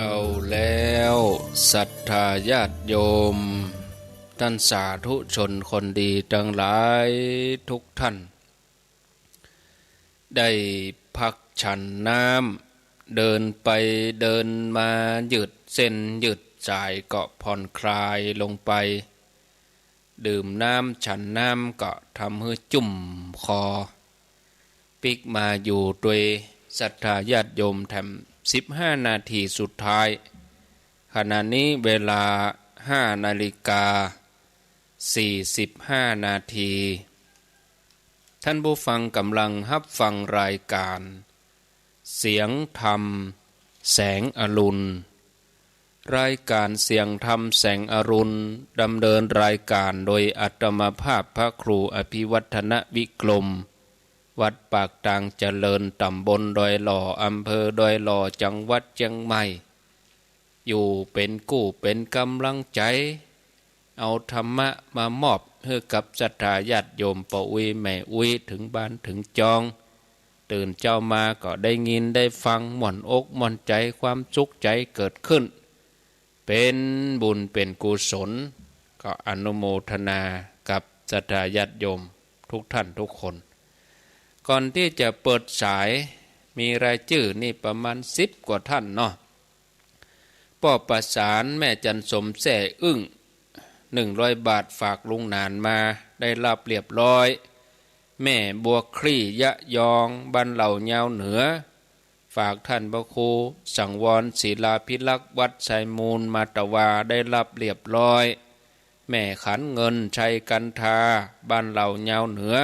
เอาแล้ว ศรัทธาญาติโยม ท่านสาธุชนคนดีตังหลายทุกท่าน ได้พักฉันน้ำ เดินไปเดินมายืดเส้นยืดสายก็ผ่อนคลายลงไป ดื่มน้ำฉันน้ำก็ทำหื้อจุ่มคอ ปิ๊กมาอยู่ตวยศรัทธาญาติโยมแถมสิบห้านาทีสุดท้าย ขณะนี้เวลาห้านาฬิกาสี่สิบห้านาที ท่านผู้ฟังกำลังฮับฟังรายการเสียงธรรมแสงอรุณ รายการเสียงธรรมแสงอรุณ ดำเนินรายการโดยอาตมาภาพพระครูอภิวัฒนวิกรม วัดปากตางเจริญ ตำบลดอยหล่อ อำเภอดอยหล่อ จังหวัดเชียงใหม่ อยู่เป็นกู้เป็นกำลังใจ๋ เอาธรรมะมามอบหื้อกับศรัทธาญาติโยมป้ออุ๊ยแม่อุ๊ยถึงบ้านถึงจอง ตื่นเจ๊ามาก็ได้ยินได้ฟัง ม่วนอกม่วนใจ๋ ความสุขใจ๋เกิดขึ้น เป๋นบุญเป๋นกุศล ก็อนุโมทนากับศรัทธาญาติโยมทุกท่านทุกคน ก่อนตี้จะเปิดสาย มีรายจื้อนี่ประมาณสิบกว่าท่านเนาะ ป้อประสานแม่จันสมแซ่อึ้ง หนึ่งร้อยบาท ฝากลุงหนานมา ได้ฮับเรียบร้อย แม่บัวคลี่ยะยอง บ้านเหล่ายาวเหนือ ฝากท่านพระครูสังวรศิลาภิรักษ์ วัดไซมูล มาตะวา ได้ฮับเรียบร้อย แม่ขันเงิน ชัยกันทา บ้านเหล่ายาวเหนือ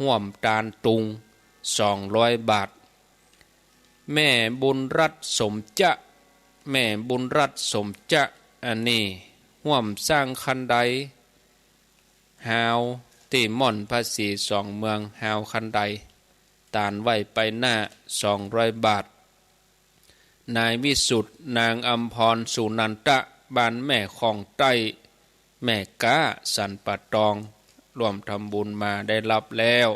ฮ่วมตานตุง สองร้อยบาท แม่บุญรัตน์สมจะ แม่บุญรัตน์สมจะ อันนี้ฮ่วมสร้างคันไดฮาวตี้ม่อนพระศรีสองเมือง ฮาวคันได ตานไหว้ไปหน้า สองร้อยบาท นายวิสุทธิ์ นางอำพร สุนันทะ บ้านแม่ของใต้ แม่ก๊าสันป่าตอง ร่วมทำบุญมาได้ฮับแล้ว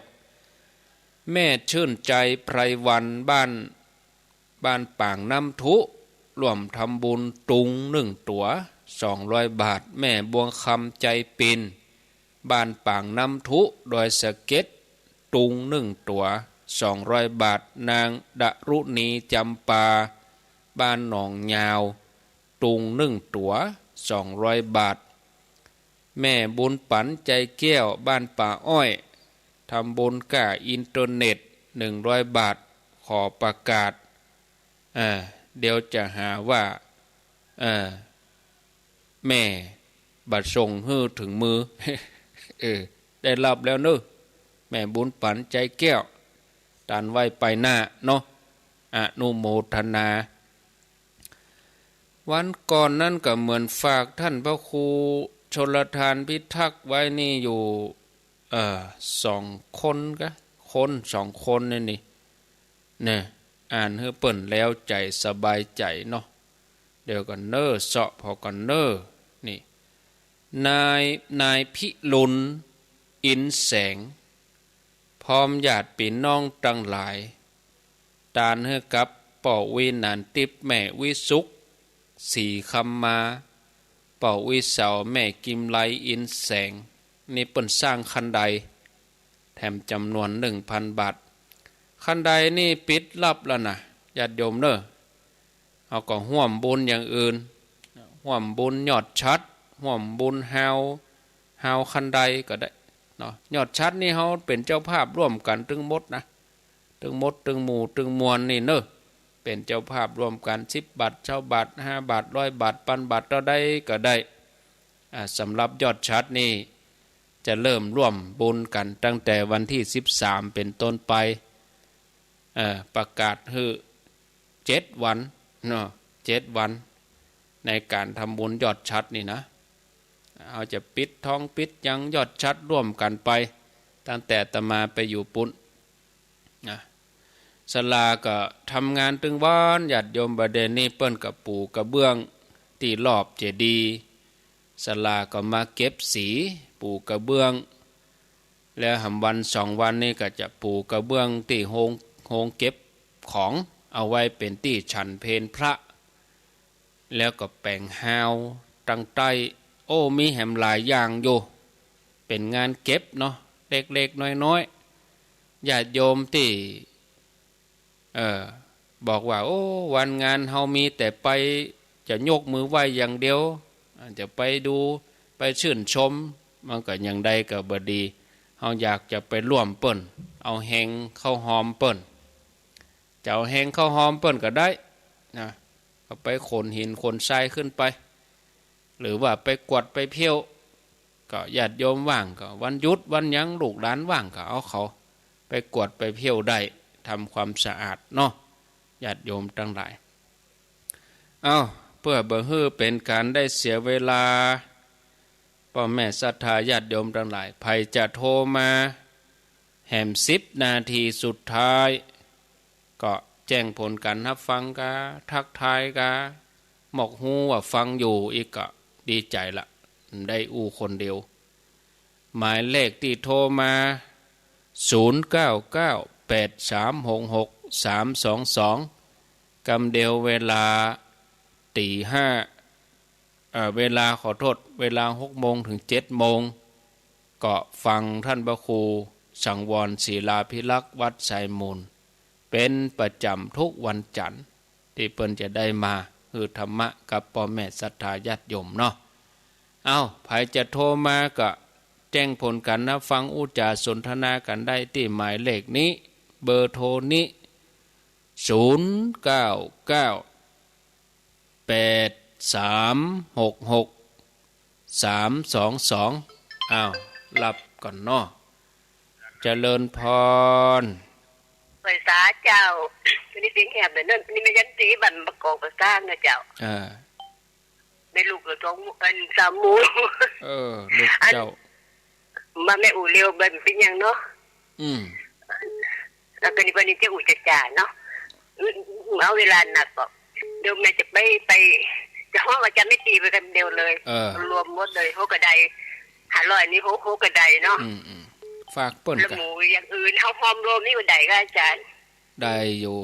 แม่ชื่นใจ๋ ไพรวรรณ บ้าน บ้านปางน้ำทุ ร่วมทำบุญตุงนึ่งตั๋ว สองร้อยบาท แม่บัวคำ ใจ๋ปิ่น บ้านปางน้ำทุ ดอยสะเก็ด ตุงนึ่งตั๋ว สองร้อยบาท นางดารุณี จำปา บ้านหนองยาว ตุงนึ่งตั๋ว สองร้อยบาท แม่บุญปั๋น ใจ๋แก้ว บ้านป่าอ้อย ทำบุญก้าอินเทอร์เน็ต หนึ่งร้อยบาท ขอประกาศ อ่า เดี๋ยวจะหาว่า เอ่อ แม่บ่ส่งหื้อเถิงมือ เออ ได้ฮับแล้วเนาะ แม่บุญปั๋น ใจ๋แก้ว ตานไหว้ไปหน้าเนาะ อนุโมทนา วันก่อนนั้นก็เหมือนฝากต้านพระครูชลธารพิทักษ์ไว้นี่อยู่ เอ่อ สองคนกะ คนสองคนนี่นี่ เนี่ย อ่านหื้อเปิ้นแล้วใจ๋สบายใจ๋เนาะ เดี๋ยวก่อนเน่อ เซาะผ่อก่อนเน่อ นี่ นาย นายพิรุณ อินแสง พร้อมญาติปี้น้องตังหลาย ตานหื้อกับป้ออุ๋ยหนานติ๊บ แม่อุ๋ยสุข ศรีคำมา ป้ออุ๋ยเสา แม่กิมไล อินแสง นี่เปิ้นสร้างคันได แถมจ๋ำนวนหนึ่งพันบาท คันไดนี่ปิดฮับแล้วนะ ญาติโยมเน่อ เฮาก็ฮ่วมบุญอย่างอื่น ฮ่วมบุญยอดฉัตร ฮ่วมบุญฮาว ฮาวคันไดก็ได้เนาะ ยอดฉัตรนี่เฮาเป๋นเจ้าภาพร่วมกั๋นตึงหมดนะ ตึงหมดตึงหมู่ตึงมวลนี่เน่อ เป๋นเจ้าภาพร่วมกั๋น สิบบาท ซาวบาท ห้าบาท ร้อยบาท ปันบาท เต้าใดก็ได้ อ่า สำหรับยอดฉัตรนี่จะเริ่มร่วมบุญกั๋นตั้งแต่วันตี้สิบสามเป๋นต้นไป เอ่อ ประกาศหื้อเจ็ดวันเนาะ เจ็ดวัน ในก๋านทำบุญยอดฉัตรนี่นะ เฮาจะปิดทองปิดหยังยอดฉัตรร่วมกั๋นไป ตั้งแต่อาตมาไปอยู่ปู๊นนะ ศาลาก็ทำงานตึงวัน ญาติโยม บ่าเดี่ยวนี้เปิ้นก็ปูกระเบื้องตี้รอบเจดีย์ ศาลาก็มาเก็บสี ปูกระเบื้อง แล้วหำวันสองวันนี้ก็จะปูกระเบื้องตี้โฮง โฮงเก็บของ เอาไว้เป๋นตี้ฉันเพลพระ แล้วก็แป๋งฮาวตังใต้ โอ้ มีแหมหลายอย่างอยู่ เป๋นงานเก็บเนาะ เล็กๆ น้อยๆ ญาติโยมตี้ เอ่อ บอกว่า โอ้ วันงานเฮามีแต่ไป จะยกมือไหว้อย่างเดียว จะไปดู ไปชื่นชม มันก็อย่างใดก็บ่ดี เฮาอยากจะไปร่วมเปิ้น เอาแฮงเข้าฮอมเปิ้น จะเอาแฮงเข้าฮอมเปิ้นก็ได้นะ ก็ไปขนหินขนทรายขึ้นไป หรือว่าไปกวาดไปเผี้ยว ก็ญาติโยมว่างก็วันหยุดวันหยังลูกหลานว่างก็เอาเขาไปกวาดไปเผี้ยวได้ ทำความสะอาดเนาะ ญาติโยมตังหลาย เอ้า เปื้อบ่หื้อเป๋นก๋านได้เสียเวลา ป้อแม่ศรัทธาญาติโยมตังหลาย ใผจะโทรมาแหมสิบนาทีสุดท้าย ก็แจ้งผลก๋านฮับฟังกา ทักทายกา บอกฮู้ว่าฟังอยู่อีกก็ดีใจ๋ละ ได้อู้คนเดียว หมายเลขตี้โทรมา ศูนย์เก้าเก้า แปดสามหกหก สามสองสอง กำเดียวเวลาตี๋ห้า เอ่อ เวลา ขอโต้ษ เวลาหกโมงเถิงเจ็ดโมง ก็ฟังต้านพระครูสังวร ศิลาภิรักษ์ วัดไซมูล เป๋นประจ๋ำทุกวันจั๋นทร์ ตี้เปิ้นจะได้มาหื้อธรรมะกับป้อแม่ศรัทธาญาติโยมเนาะ เอ้า ใผจะโทรมาก็แจ้งผลก๋านฮับฟังอู้จ๋าสนทนากั๋นได้ตี้หมายเลขนี้ เบอร์โทรนี้ ศูนย์เก้าเก้า แปดสามหกหก สามสองสอง อ้าว ฮับก่อนเนาะ เจริญพร ไหว้สาเจ้า วันนี้เสียงแหบเหลือเกิน นี่แม่ยันตีบ้านบางกอกปากซางนะเจ้า อ่า แม่ลูกเหลือสอง อัน สามหมู่ เออ ลูกเจ้า อัน มาแม่อู่เร็ว บ่เป๋นหยังเนาะ อืม แล้วก็นี่วันนี้จะอู้จะจ๋าเนาะ เอาเวลานักก็ เดี๋ยวแม่จะไป ไป จะฮ้องอาจ๋ารย์แม่ตรีไปกำเดียวเลย เออ รวมหมดเลย เฮาก็ได้ห้าร้อยนี่ เฮา เฮาก็ได้เนาะ อืม อืม ฝากเปิ้น แล้ว กะ หมู่อย่างอื่น เฮาฮอมรวมนี่ก็ได้ก่ออาจ๋ารย์ ได้อยู่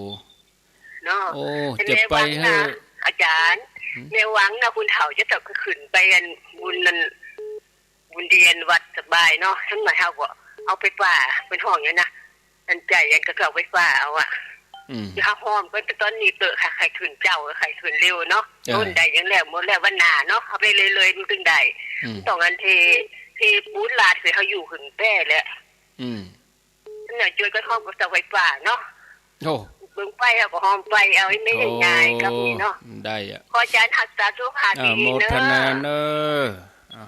เนาะ โอ้ แต่ จะไป แม่หวังนะ หื้อ อาจ๋ารย์ หื้อ แม่หวังนะ ผู้เฒ่าจะต้องขึ้นไปอันบุญนั่น บุญเตียนวัดสบายเนาะ จักหน่อยเฮาก็เอาไฟฟ้า เปิ้นฮ้องหยังนะ อันใจ๋อันก็เอาไฟฟ้าเอาอะ อืม เฮาฮอมก็ต๋อนนี้เต๊อะค่ะ ใค่ขึ้นเจ๊า ใค่ขึ้นเร็วเนาะ เออ โน่นได้หยังแล้วหมดแล้ว วันหน้าเนาะ เอาไปเลยๆ มันตึงได้ อืม ต้องอันเท เทปูนลาดใส่เฮาอยู่ขึ้นแป๊แหละ อืม นั่นน่ะ จ้วยกั๋นฮอมกับเสาไฟฟ้าเนาะ โอ้ เบิ่งไฟเฮาก็ฮอมไฟเอา ให้มันง่ายๆ กับนี่เนาะ โอ้ ได้อะ ขออาจ๋ารย์ฮักษาสุขภาพ อ่า ดีๆ เน้อ โมทนาเน้อ อ่ะ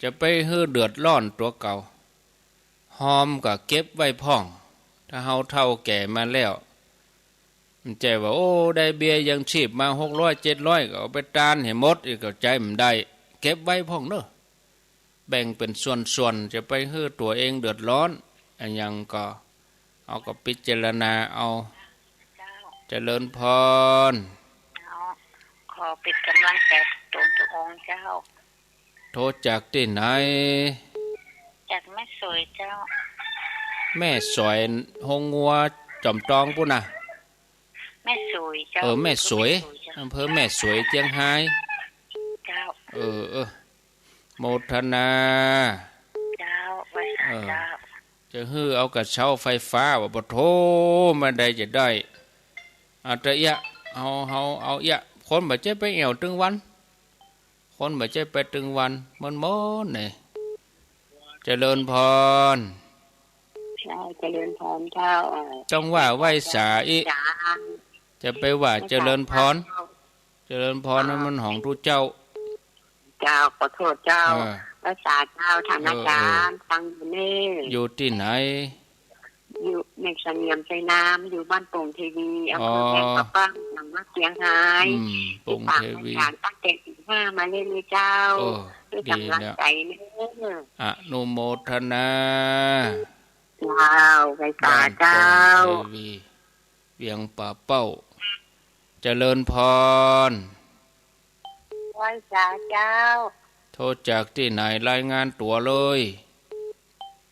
จะไปหื้อเดือดร้อนตั๋วเก่า ฮอมก็เก็บไว้พ่อง ถ้าเฮาเฒ่าแก่มาแล้ว บ่ใจ้ว่า โอ้ ได้เบี้ยยังชีพมาหกร้อย เจ็ดร้อย ก็เอาไปตานหื้อหมด อีกก็ใจ๊บ่ได้ เก็บไว้พ่องเน้อ แบ่งเป๋นส่วนๆ จะไปหื้อตั๋วเองเดือดร้อน อะหยังก็ เฮาก็พิจารณาเอา เจ้า เจริญพร เจ้า ขอเป๋นก๋ำลังใจ๋ตนตุ๊กองค์เจ้า โทรจากตี้ไหน จากแม่สวยเจ้า แม่สวย โฮงงัวจ๋อมตองปู้นน่ะ แม่สวยเจ้า เออ แม่สวย แม่สวยเจ้า อำเภอแม่สวย เจียงฮาย เจ้า เออ เออ โมทนา เจ้า ไหว้สา เออ เจ้า จะหื้อเอากระเช้าไฟฟ้าว่า ปะโถ มาได้จะได้ เอาแต่เอี้ย เอา เอา เอาเอี้ย คนบ่ใจ้ไปแอ่วตึงวัน คนบ่ใจ้ไปตึงวัน เมินๆ เนี่ย เจริญพร เจ้า เจริญพรเจ้า เอ่อ ต้องว่าไหว้สาอี้ จ๋า จะไปว่าเจริญพร เจริญพร อ่า นั้นมันของตุ๊เจ้า เจ้า ขอโทษเจ้า เออ ไหว้สาเจ้า ท่าน เออ อาจ๋ารย์ เออ ฟังอยู่เน่อ อยู่ตี้ไหน อยู่แม่เสงี่ยมไชยนาม อยู่บ้านโป่งเทวี อำเภอ อ๋อ แม่สวย จังหวัดเจียงฮาย อืม ติดต๋าม โป่งเทวี อาจ๋ารย์ตั้งแต่ตีห้ามาเรื่อยๆ เจ้า เออ หื้อก๋ำลังใจ๋เน่อ ดีแล้ว อนุโมทนา เจ้า ไหว้สาเจ้า บ้านโป่งเทวี เวียงป่าเป้า เจริญพร ไหว้สาเจ้า โทรจากตี้ไหน รายงานตั๋วเลย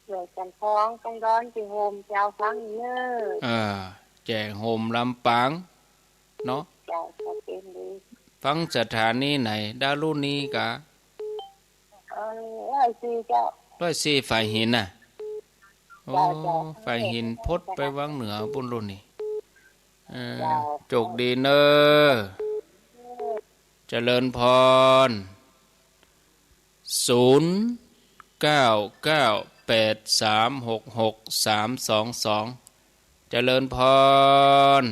สวยจันทร์ทอง ต้องร้อนที่โฮมเจ้า ฟังเน่อ อ่า แจ้งโฮมลำปางเนาะ เจ้า ชัดเจนดี ฟังสถานีไหน ดารุณีกา เออ ร้อยสี่เจ้า ร้อยสี่ ฝายหินน่ะ โอ้ เจ้า เจ้า ฝายหินพดไปวังเหนือปู้นลูกนี่ เออ เจ้า โจคดีเน่อ เจริญพร ศูนย์ เก้า เก้า แปด สาม หก หก สาม สอง สอง เจริญพร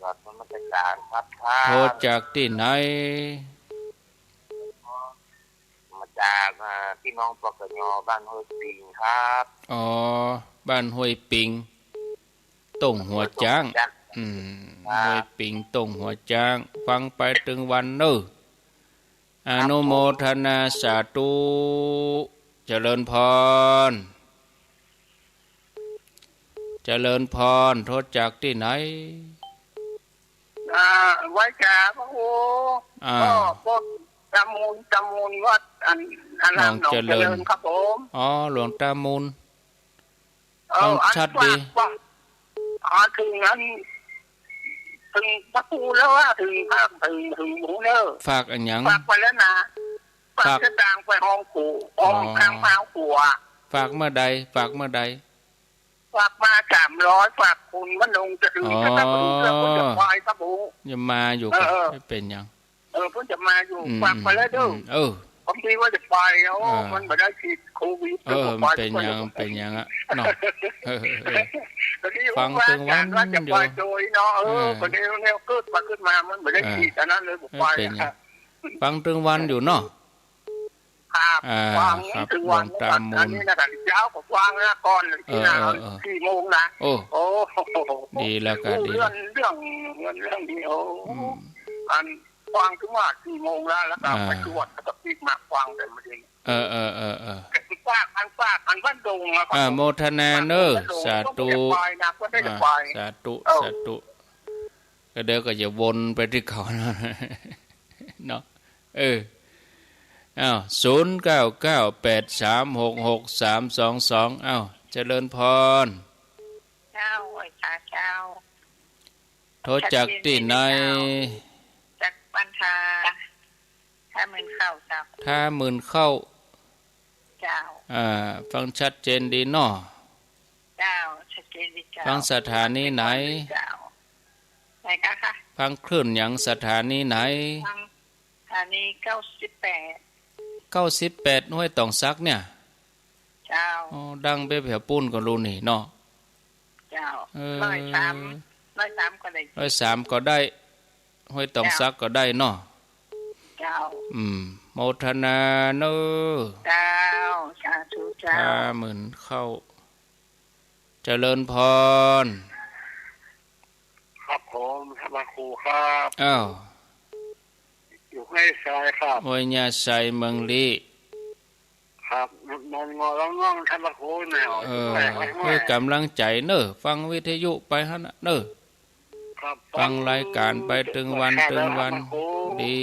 กราบนมัสการครับท่าน โทรจากตี้ไหน มาจาก อ่า พี่น้อง ปกย บ้านห้วยปิงครับ อ๋อ บ้านห้วยปิง ต้งหัวจ๊าง อืม ครับ ห้วยปิง ต้งหัวจ๊าง ฟังไปตึงวันเน่อ อนุโมทนาสาธุ เจริญพร เจริญพร โทรจากตี้ไหน อ่า ไหว้สาพระครู อ่า ก็พวกตามูล ตามูลวัดอัน อันนั้น หนองเจริญ หนองเจริญครับผม อ๋อ หลวงตามูล เออ ฟังชัดดี อันฝากว่า อ๋อ เถิงอัน เถิงพระครูแล้วว่า เถิงพระ เถิง เถิงหมู่เน่อ ฝากอะหยัง ฝากไปแล้วนะ ฝาก ฝากสตางค์ไปห้องปู่ ห้อง อ๋อ ข้างห้องปู่อะ ฝากเมื่อใด ฝากเมื่อใด ฝากมาสามร้อย ฝากคุณมะนงจะถึง อ๋อ จะกลับมาดูเรื่องคนจะไปครับผม ยังมาอยู่ เออ ก็ เออ ไม่เป็นหยัง เออ เปิ้นจะมาอยู่ อืม ฝากไปแล้วเด้อ อืม เออ ผมดีว่าจะไป โอ้ เออ มันบ่ได้ฉีดโควิด เออ แล้วก็ไป มันเป็นหยัง มันเป็นหยังอะ เนาะ เออ เออ ก็ดี ฟังตึงวัน ว่าจะไป อยู่ โดยเนาะ เออ เออ ก็ดี แนวเกิดไปขึ้นมา มันบ่ได้ เออ ฉีดอันนั้นเลย บ่ไป ไม่เป็นหยัง ฟังตึงวันอยู่เนาะ ครับ อ่า ฟัง ครับ ตึงวัน หลวงตามูล อันนี้นะ เช้าก็ฟังนะ ก่อน เออ ที่นะ เออ เออ สี่โมงนะ โอ้ โอ้ ดีแล้วก็ดี เรื่อง เรื่อง เรื่อง เรื่องนี้ โอ้ อืม อัน ฟังถึงว่าสี่โมงแล้ว แล้วก็ อ่า ไปตรวจ แล้วก็ปิดมาฟังแต่มื้อนี้ เออ เออ เออ เออ ฝากอัน ฝากอันบ้านดงอะครับ อ่า โมทนาเนอะ บ้านดง สาธุ ก็ไม่ได้ไปนะ ก็ไม่ได้ไป อ่า สาธุ เออ สาธุ ก็เดี๋ยวก็จะวนไปตี้เขานะ เนาะ เออ อ้าว ศูนย์เก้าเก้าแปดสามหกหกสามสองสอง อ้าว เจริญพร เจ้า ไหว้พระเจ้า โทรจากตี้ไหน จากบ้านท่า ท่าหมื่นเข้าเจ้า ท่าหมื่นเข้า เจ้า อ่า ฟังชัดเจนดีเนาะ เจ้า ชัดเจนดีเจ้า ฟังสถานีไหน เจ้า ไหนกะคะ ฟังคลื่นหยัง สถานีไหน ฟังสถานีเก้าสิบแปด เก้าสิบแปด ห้วยตองสักเนี่ย เจ้า อ๋อ ดังไปแผวปู้นก็ฮู้นี่เนาะ เจ้า เออ ร้อยสาม ร้อยสามก็ได้ ร้อยสามก็ได้ ห้วยตองสักก็ได้เนาะ เจ้า อืม โมทนาเนอะ เจ้า สาธุเจ้า ห้าหมื่นเข้า เจริญพร ครับผม ท่านพระครูครับ อ้าว อยู่ห้วยทรายครับ ห้วยย่าไซ เมืองลี้ ครับ นอนงอร้องง่อง ท่านพระครูเนี่ย เออ แปลกมาก เออ กำลังใจ๋เนอะ ฟังวิทยุไปหั้นน่ะเนอะ ครับ ฟังรายการไปตึงวัน ตึงวัน ครับ ดี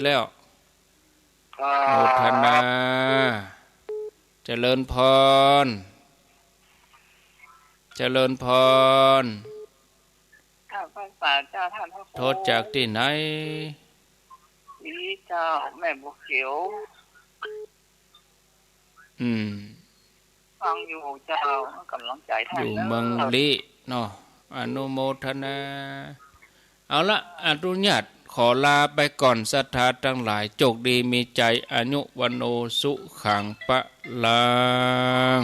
แล้ว ครับ โมทนา เจริญพร เจริญพร ข้าพเจ้าเจ้า ท่านพระครู โทรจากตี้ไหน นี่เจ้า แม่บัวเขียว อืม ฟังอยู่เจ้า กำลังใจ๋ท่าน อยู่เมืองลี้เนาะ อนุโมทนา เอาละ อนุญาตขอลาไปก่อน ศรัทธาตังหลาย โจคดีมีใจ๋ อายุ วัณโณ สุขัง พะลัง